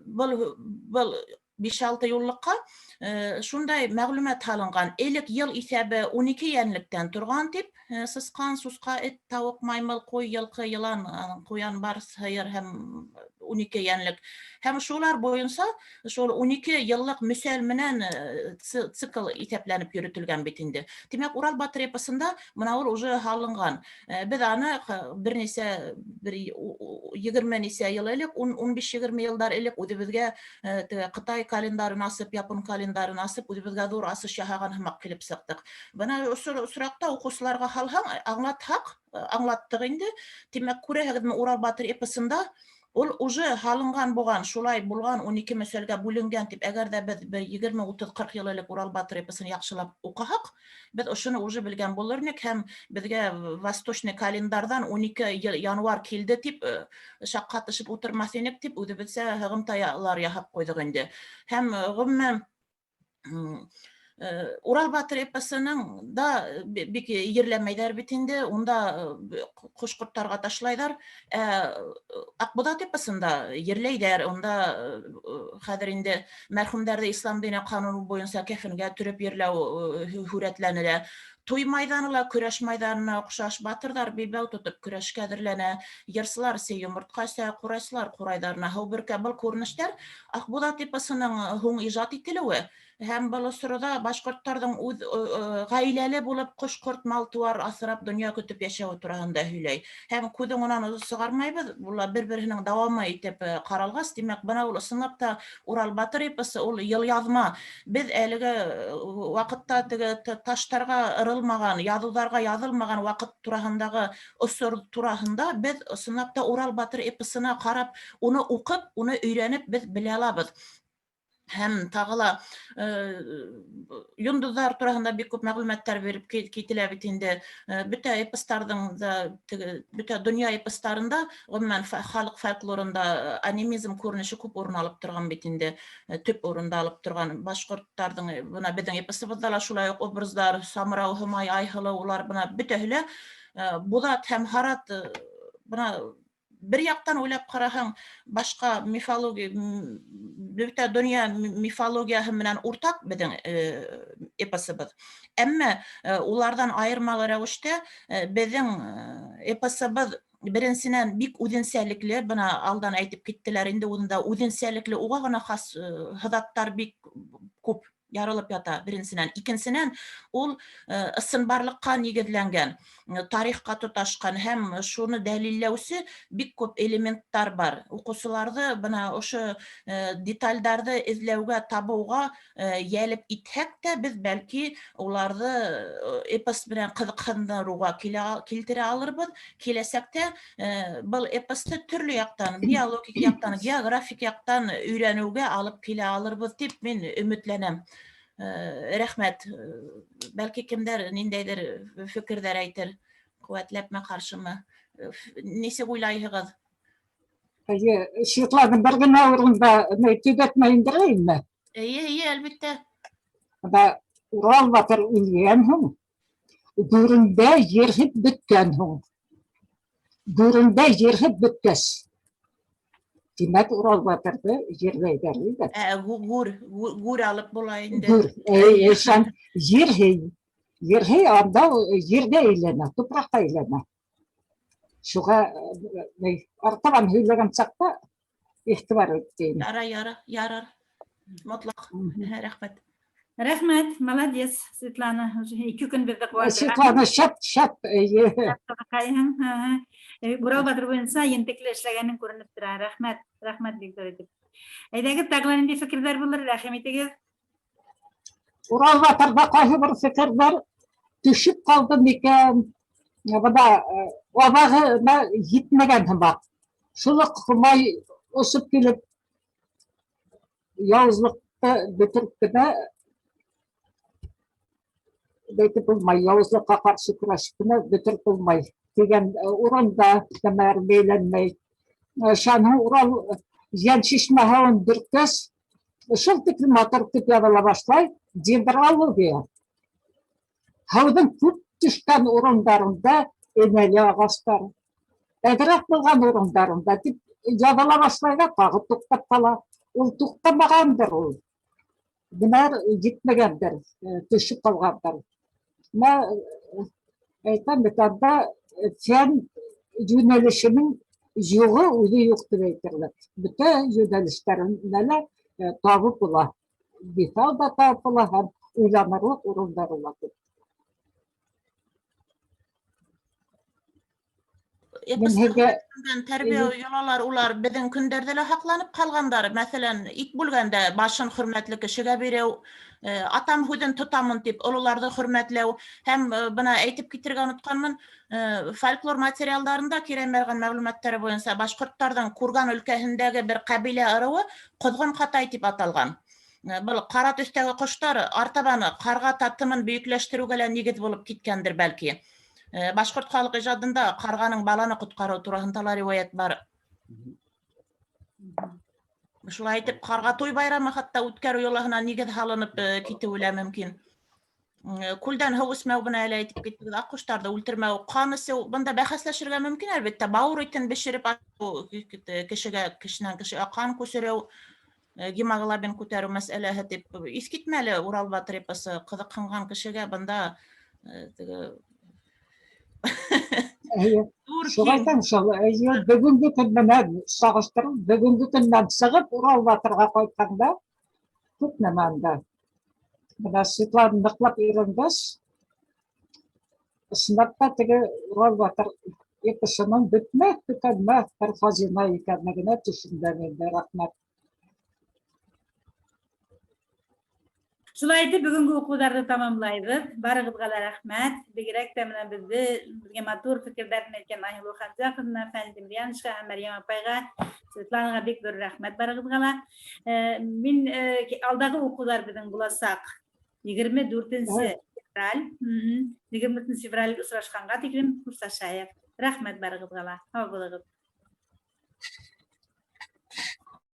Speaker 6: был 5-6 юллыҡҡа шундай мәғлүмәт һалынған. Элек йыл иҫәбе 12 йәнлектән торған тип, сысҡан, сусҡа, эт, тауыҡ, маймыл, ҡуй, йылҡы, йылан, ҡуян, барс, һыйыр һәм 12 йәнлек. Һәм шулар буйынса шул 12 йыллыҡ мөсәл менән цикл иҫәпләнеп йөрөтөлгән бит инде. Тимәк, Урал батыр эпосында бына ул уже һалынған. Беҙ аны бер нисә, бер егерме нисә йыл элек, 15-20 йылдар элек үҙебеҙгә теге Ҡытай календарын асып, япон календарын асып, үҙебеҙгә ҙур асыш яһаған һымаҡ килеп сыҡтыҡ. Бына ошо осраҡта уҡыусыларға һалһаң, аңлатһаҡ, аңлаттыҡ инде. Тимәк, күрәһегеҙме, Урал батыр эпосында ул уже һалынған булған, шулай булған, 12 мөсәлгә бүленгән тип, әгәр ҙә беҙ бер 20, 30, 40 йыл элек Урал батыр эпосын яҡшылап уҡыһаҡ, беҙ ошоно уже белгән булыр инек һәм беҙгә восточный календарҙан 12 январь килде тип шаҡ ҡатышып ултырмаҫ инек тип үҙебеҙсә һығымталар яһап ҡуйҙыҡ инде. Һәм ғөмүмән, Урал батыр эпосының да бик ерләмәйҙәр бит инде, унда ҡош-ҡорттарға ташлайҙар. Ә Аҡбуҙат эпосында ерләйҙәр, унда хәҙер инде мәрхүмдәрҙе ислам дине ҡануны буйынса кәфенгә төрөп ерләү һүрәтләнелә. Туй майҙаны ла көрәш майҙанына оҡшаш, батырҙар билбау тотоп көрәшкә әҙерләнә, йырсылар сей йомортҡа эсә, ҡурайсылар ҡурайҙарына һыу бөркә. Был күренештәр Аҡбуҙат эпосының һуң ижад ителеүе һәм был осорҙа башҡорттарҙың үҙ ғаиләле булып ҡош-ҡорт, мал-тыуар аҫрап донъя көтөп йәшәүе тураһында һөйләй. Һәм күҙ уңынан сығармайбыҙ, улар бер-береһенең дауамы итеп ҡаралғас, тимәк, бына ул ысынлап та Урал батыр эпосы ул йылъяҙма. Беҙ әлеге ваҡытта теге таштарға ырылмаған, яҙыуҙарға яҙылмаған ваҡыт тураһындағы осор тураһында беҙ ысынлап та Урал батыр эпосына ҡарап, уны уҡып, уны өйрәнеп беҙ белә алабыҙ. Һәм тағы ла йондоҙҙар тураһында бик күп мәғлүмәттәр биреп кителә бит инде. Бөтә эпостарҙың да, теге, бөтә донъя эпостарында, ғөмүмән, халыҡ фольклорында анимизм күренеше күп урын алып торған бит инде. Төп урында алып торған башҡорттарҙың, бына беҙҙең эпосыбыҙҙа ла шулай уҡ образдар, Самрау, Һомай, Айһылыу, улар бына бөтәһе лә Буҙат һәм Һарат, бына бер яҡтан уйлап ҡараһаң, башҡа мифология, бөтә донъя мифологияһы менән уртаҡ беҙҙең эпосыбыҙ. Әммә уларҙан айырмалы рәүештә беҙҙең эпосыбыҙ беренсенән бик үҙенсәлекле, бына алдан әйтеп киттеләр инде, унда үҙенсәлекле, уға ғына хас һыҙаттар бик күп. Ярылып ята, беренсенән. Икенсенән, ул ысынбарлыкка нигеҙләнгән, тарихҡа тоташҡан һәм шуны дәлилләүсе бик күп элементтар бар. Уҡыусыларҙы бына ошо детальдарҙы эҙләүгә, табыуға йәлеп итһәк тә, беҙ бәлки уларҙы эпос менән ҡыҙыҡһындырыуға килтерә алырбыҙ. Киләсәктә был эпосты төрлө яҡтан, биологик яҡтан, географик яҡтан өйрәнеүгә алып килә алырбыҙ тип мин өмөтләнәм. Рәхмәт. Бәлки кемдәр ниндәйҙер фекерҙәр әйтер, ҡеүәтләпме, ҡаршымы? Нисек уйлайһығыҙ?
Speaker 5: Әйе, Светлана, бер генә урында төҙәтмә индерәйемме?
Speaker 6: Эйе, эйе, әлбиттә.
Speaker 5: Бына Урал батыр үлгән һуң, гүрендә ерһеп бөткән һуң. Гүрендә ерһеп бөткәс, тимәк, Урал батырҙы ерләйҙәр инде.
Speaker 6: Ә, гүр, гүр алып була инде.
Speaker 5: Гүр, әй, шан, ерһей. Ерһей анда ергә әйләнә, тупраҡҡа әйләнә. Шуға артабан һөйләгән саҡта иғтибар иттем.
Speaker 6: Яра, яра, ярар. Мотлаҡ. Рәхмәт.
Speaker 1: Рәхмәт, молодец, Светлана. Уже 2 көн беҙҙе ҡыуандырған.
Speaker 5: Светлана, шәп, шәп, эйе.
Speaker 1: Урал батыр буйынса ентекле эшләгәнең күренеп тора. Рәхмәт, рәхмәт бик ҙур итеп. Әйҙәгеҙ, тағы ла ниндәй фекерҙәр булыр, рәхим итегеҙ.
Speaker 5: Урал батырҙа ҡайһы бер фекерҙәр төшөп ҡалды микән? Бына аҙағына етмәгән һымаҡ. Шул уҡ Һомай осоп килеп яуызлыҡты бөтөрөп кенә әйтеп булмай, яуызлыҡҡа ҡаршы көрәшеп кенә бөтөрөп булмай тигән урында нәмәләр бәйләнмәй. Шаның Урал йән шишмә һыуын бөрккәс, шул тиклем матур итеп яҙыла башлай дендрология. Һыуҙың күп төшкән урындарында энәле ағастар, әҙерәк булған урындарында дип яҙыла башлай ҙа тағы туҡтап ҡала. Ул туҡтамағандыр ул. Бына етмәгәндер, төшөп ҡалғандыр. Мә әйтәм бит, анда фән йүнәлешенең юғы үҙе юҡ тип әйтерлек. Бөтә йүнәлештәрендә лә табып була. Миҫал да табып була һәм уйланырлыҡ урындары ла күп.
Speaker 6: Мин һеҙгә тәрбиә йолалар улар беҙҙең көндәрҙә лә һаҡланып ҡалғандар. Мәҫәлән, ит бүлгәндә башын хөрмәтле кешегә биреү, атам һүҙен тотамын тип ололарҙы хөрмәтләү һәм бына әйтеп китергә онотҡанмын, фольклор материалдарында Кирәмәрған мәғлүмәттәре буйынса башҡорттарҙың Курган өлкәһендәге бер ҡәбилә ырыуы Ҡоҙғон Ҡатай тип аталған. Был ҡара төҫтәге ҡоштар артабан ҡарға татымын бөйөкләштереүгә лә нигеҙ булып киткәндер бәлки. Башҡорт халыҡ ижадында ҡарғаның баланы ҡотҡарыу тураһында ла риүәйәт бар. Шулай итеп, ҡарға туй байрамы хатта үткәреү йолаһына нигеҙ һалынып китеүе лә мөмкин. Күлдән һыу эсмәү бына әле әйтеп киттегеҙ, аҡҡоштарҙы үлтермәү, ҡан эсеү, бында бәхәсләшергә мөмкин әлбиттә, бауыр итен бешереп ашау, кешегә, кешенән кешегә ҡан күсереү, гемоглобин күтәреү мәсьәләһе тип иҫкитмәле Урал батыр эпосы ҡыҙыҡһынған кешегә бында теге
Speaker 5: Әйе. Шуға әйтәм шул, әйе, бөгөнгө көн менән сағыштырып, бөгөнгө көннән сығып Урал батырға ҡайтҡанда күп нәмә анда. Бына Светлана ныҡлап өйрәнгәс, ысынлап та теге Урал батыр эпосының бөтмәҫ, төкәнмәҫ бер хазина икәнлегенә төшендем инде, рәхмәт.
Speaker 1: Шулай итеп, бөгөнгө уҡыуҙарҙы тамамлайбыҙ. Барығыҙға ла рәхмәт. Бигерәк тә менә беҙҙе, беҙгә матур фекерҙәрен әйткән Айһылыу Хәмзәҡовна, Фән Демьяновичҡа һәм Мәрйәм апайға, Светланаға бик ҙур рәхмәт барығыҙға ла. Мин алдағы уҡыуҙар беҙҙең буласаҡ 24 февраль. 24 февраль осрашҡанға тиклем хушлашайыҡ. Рәхмәт барығыҙға ла. Һау булығыҙ.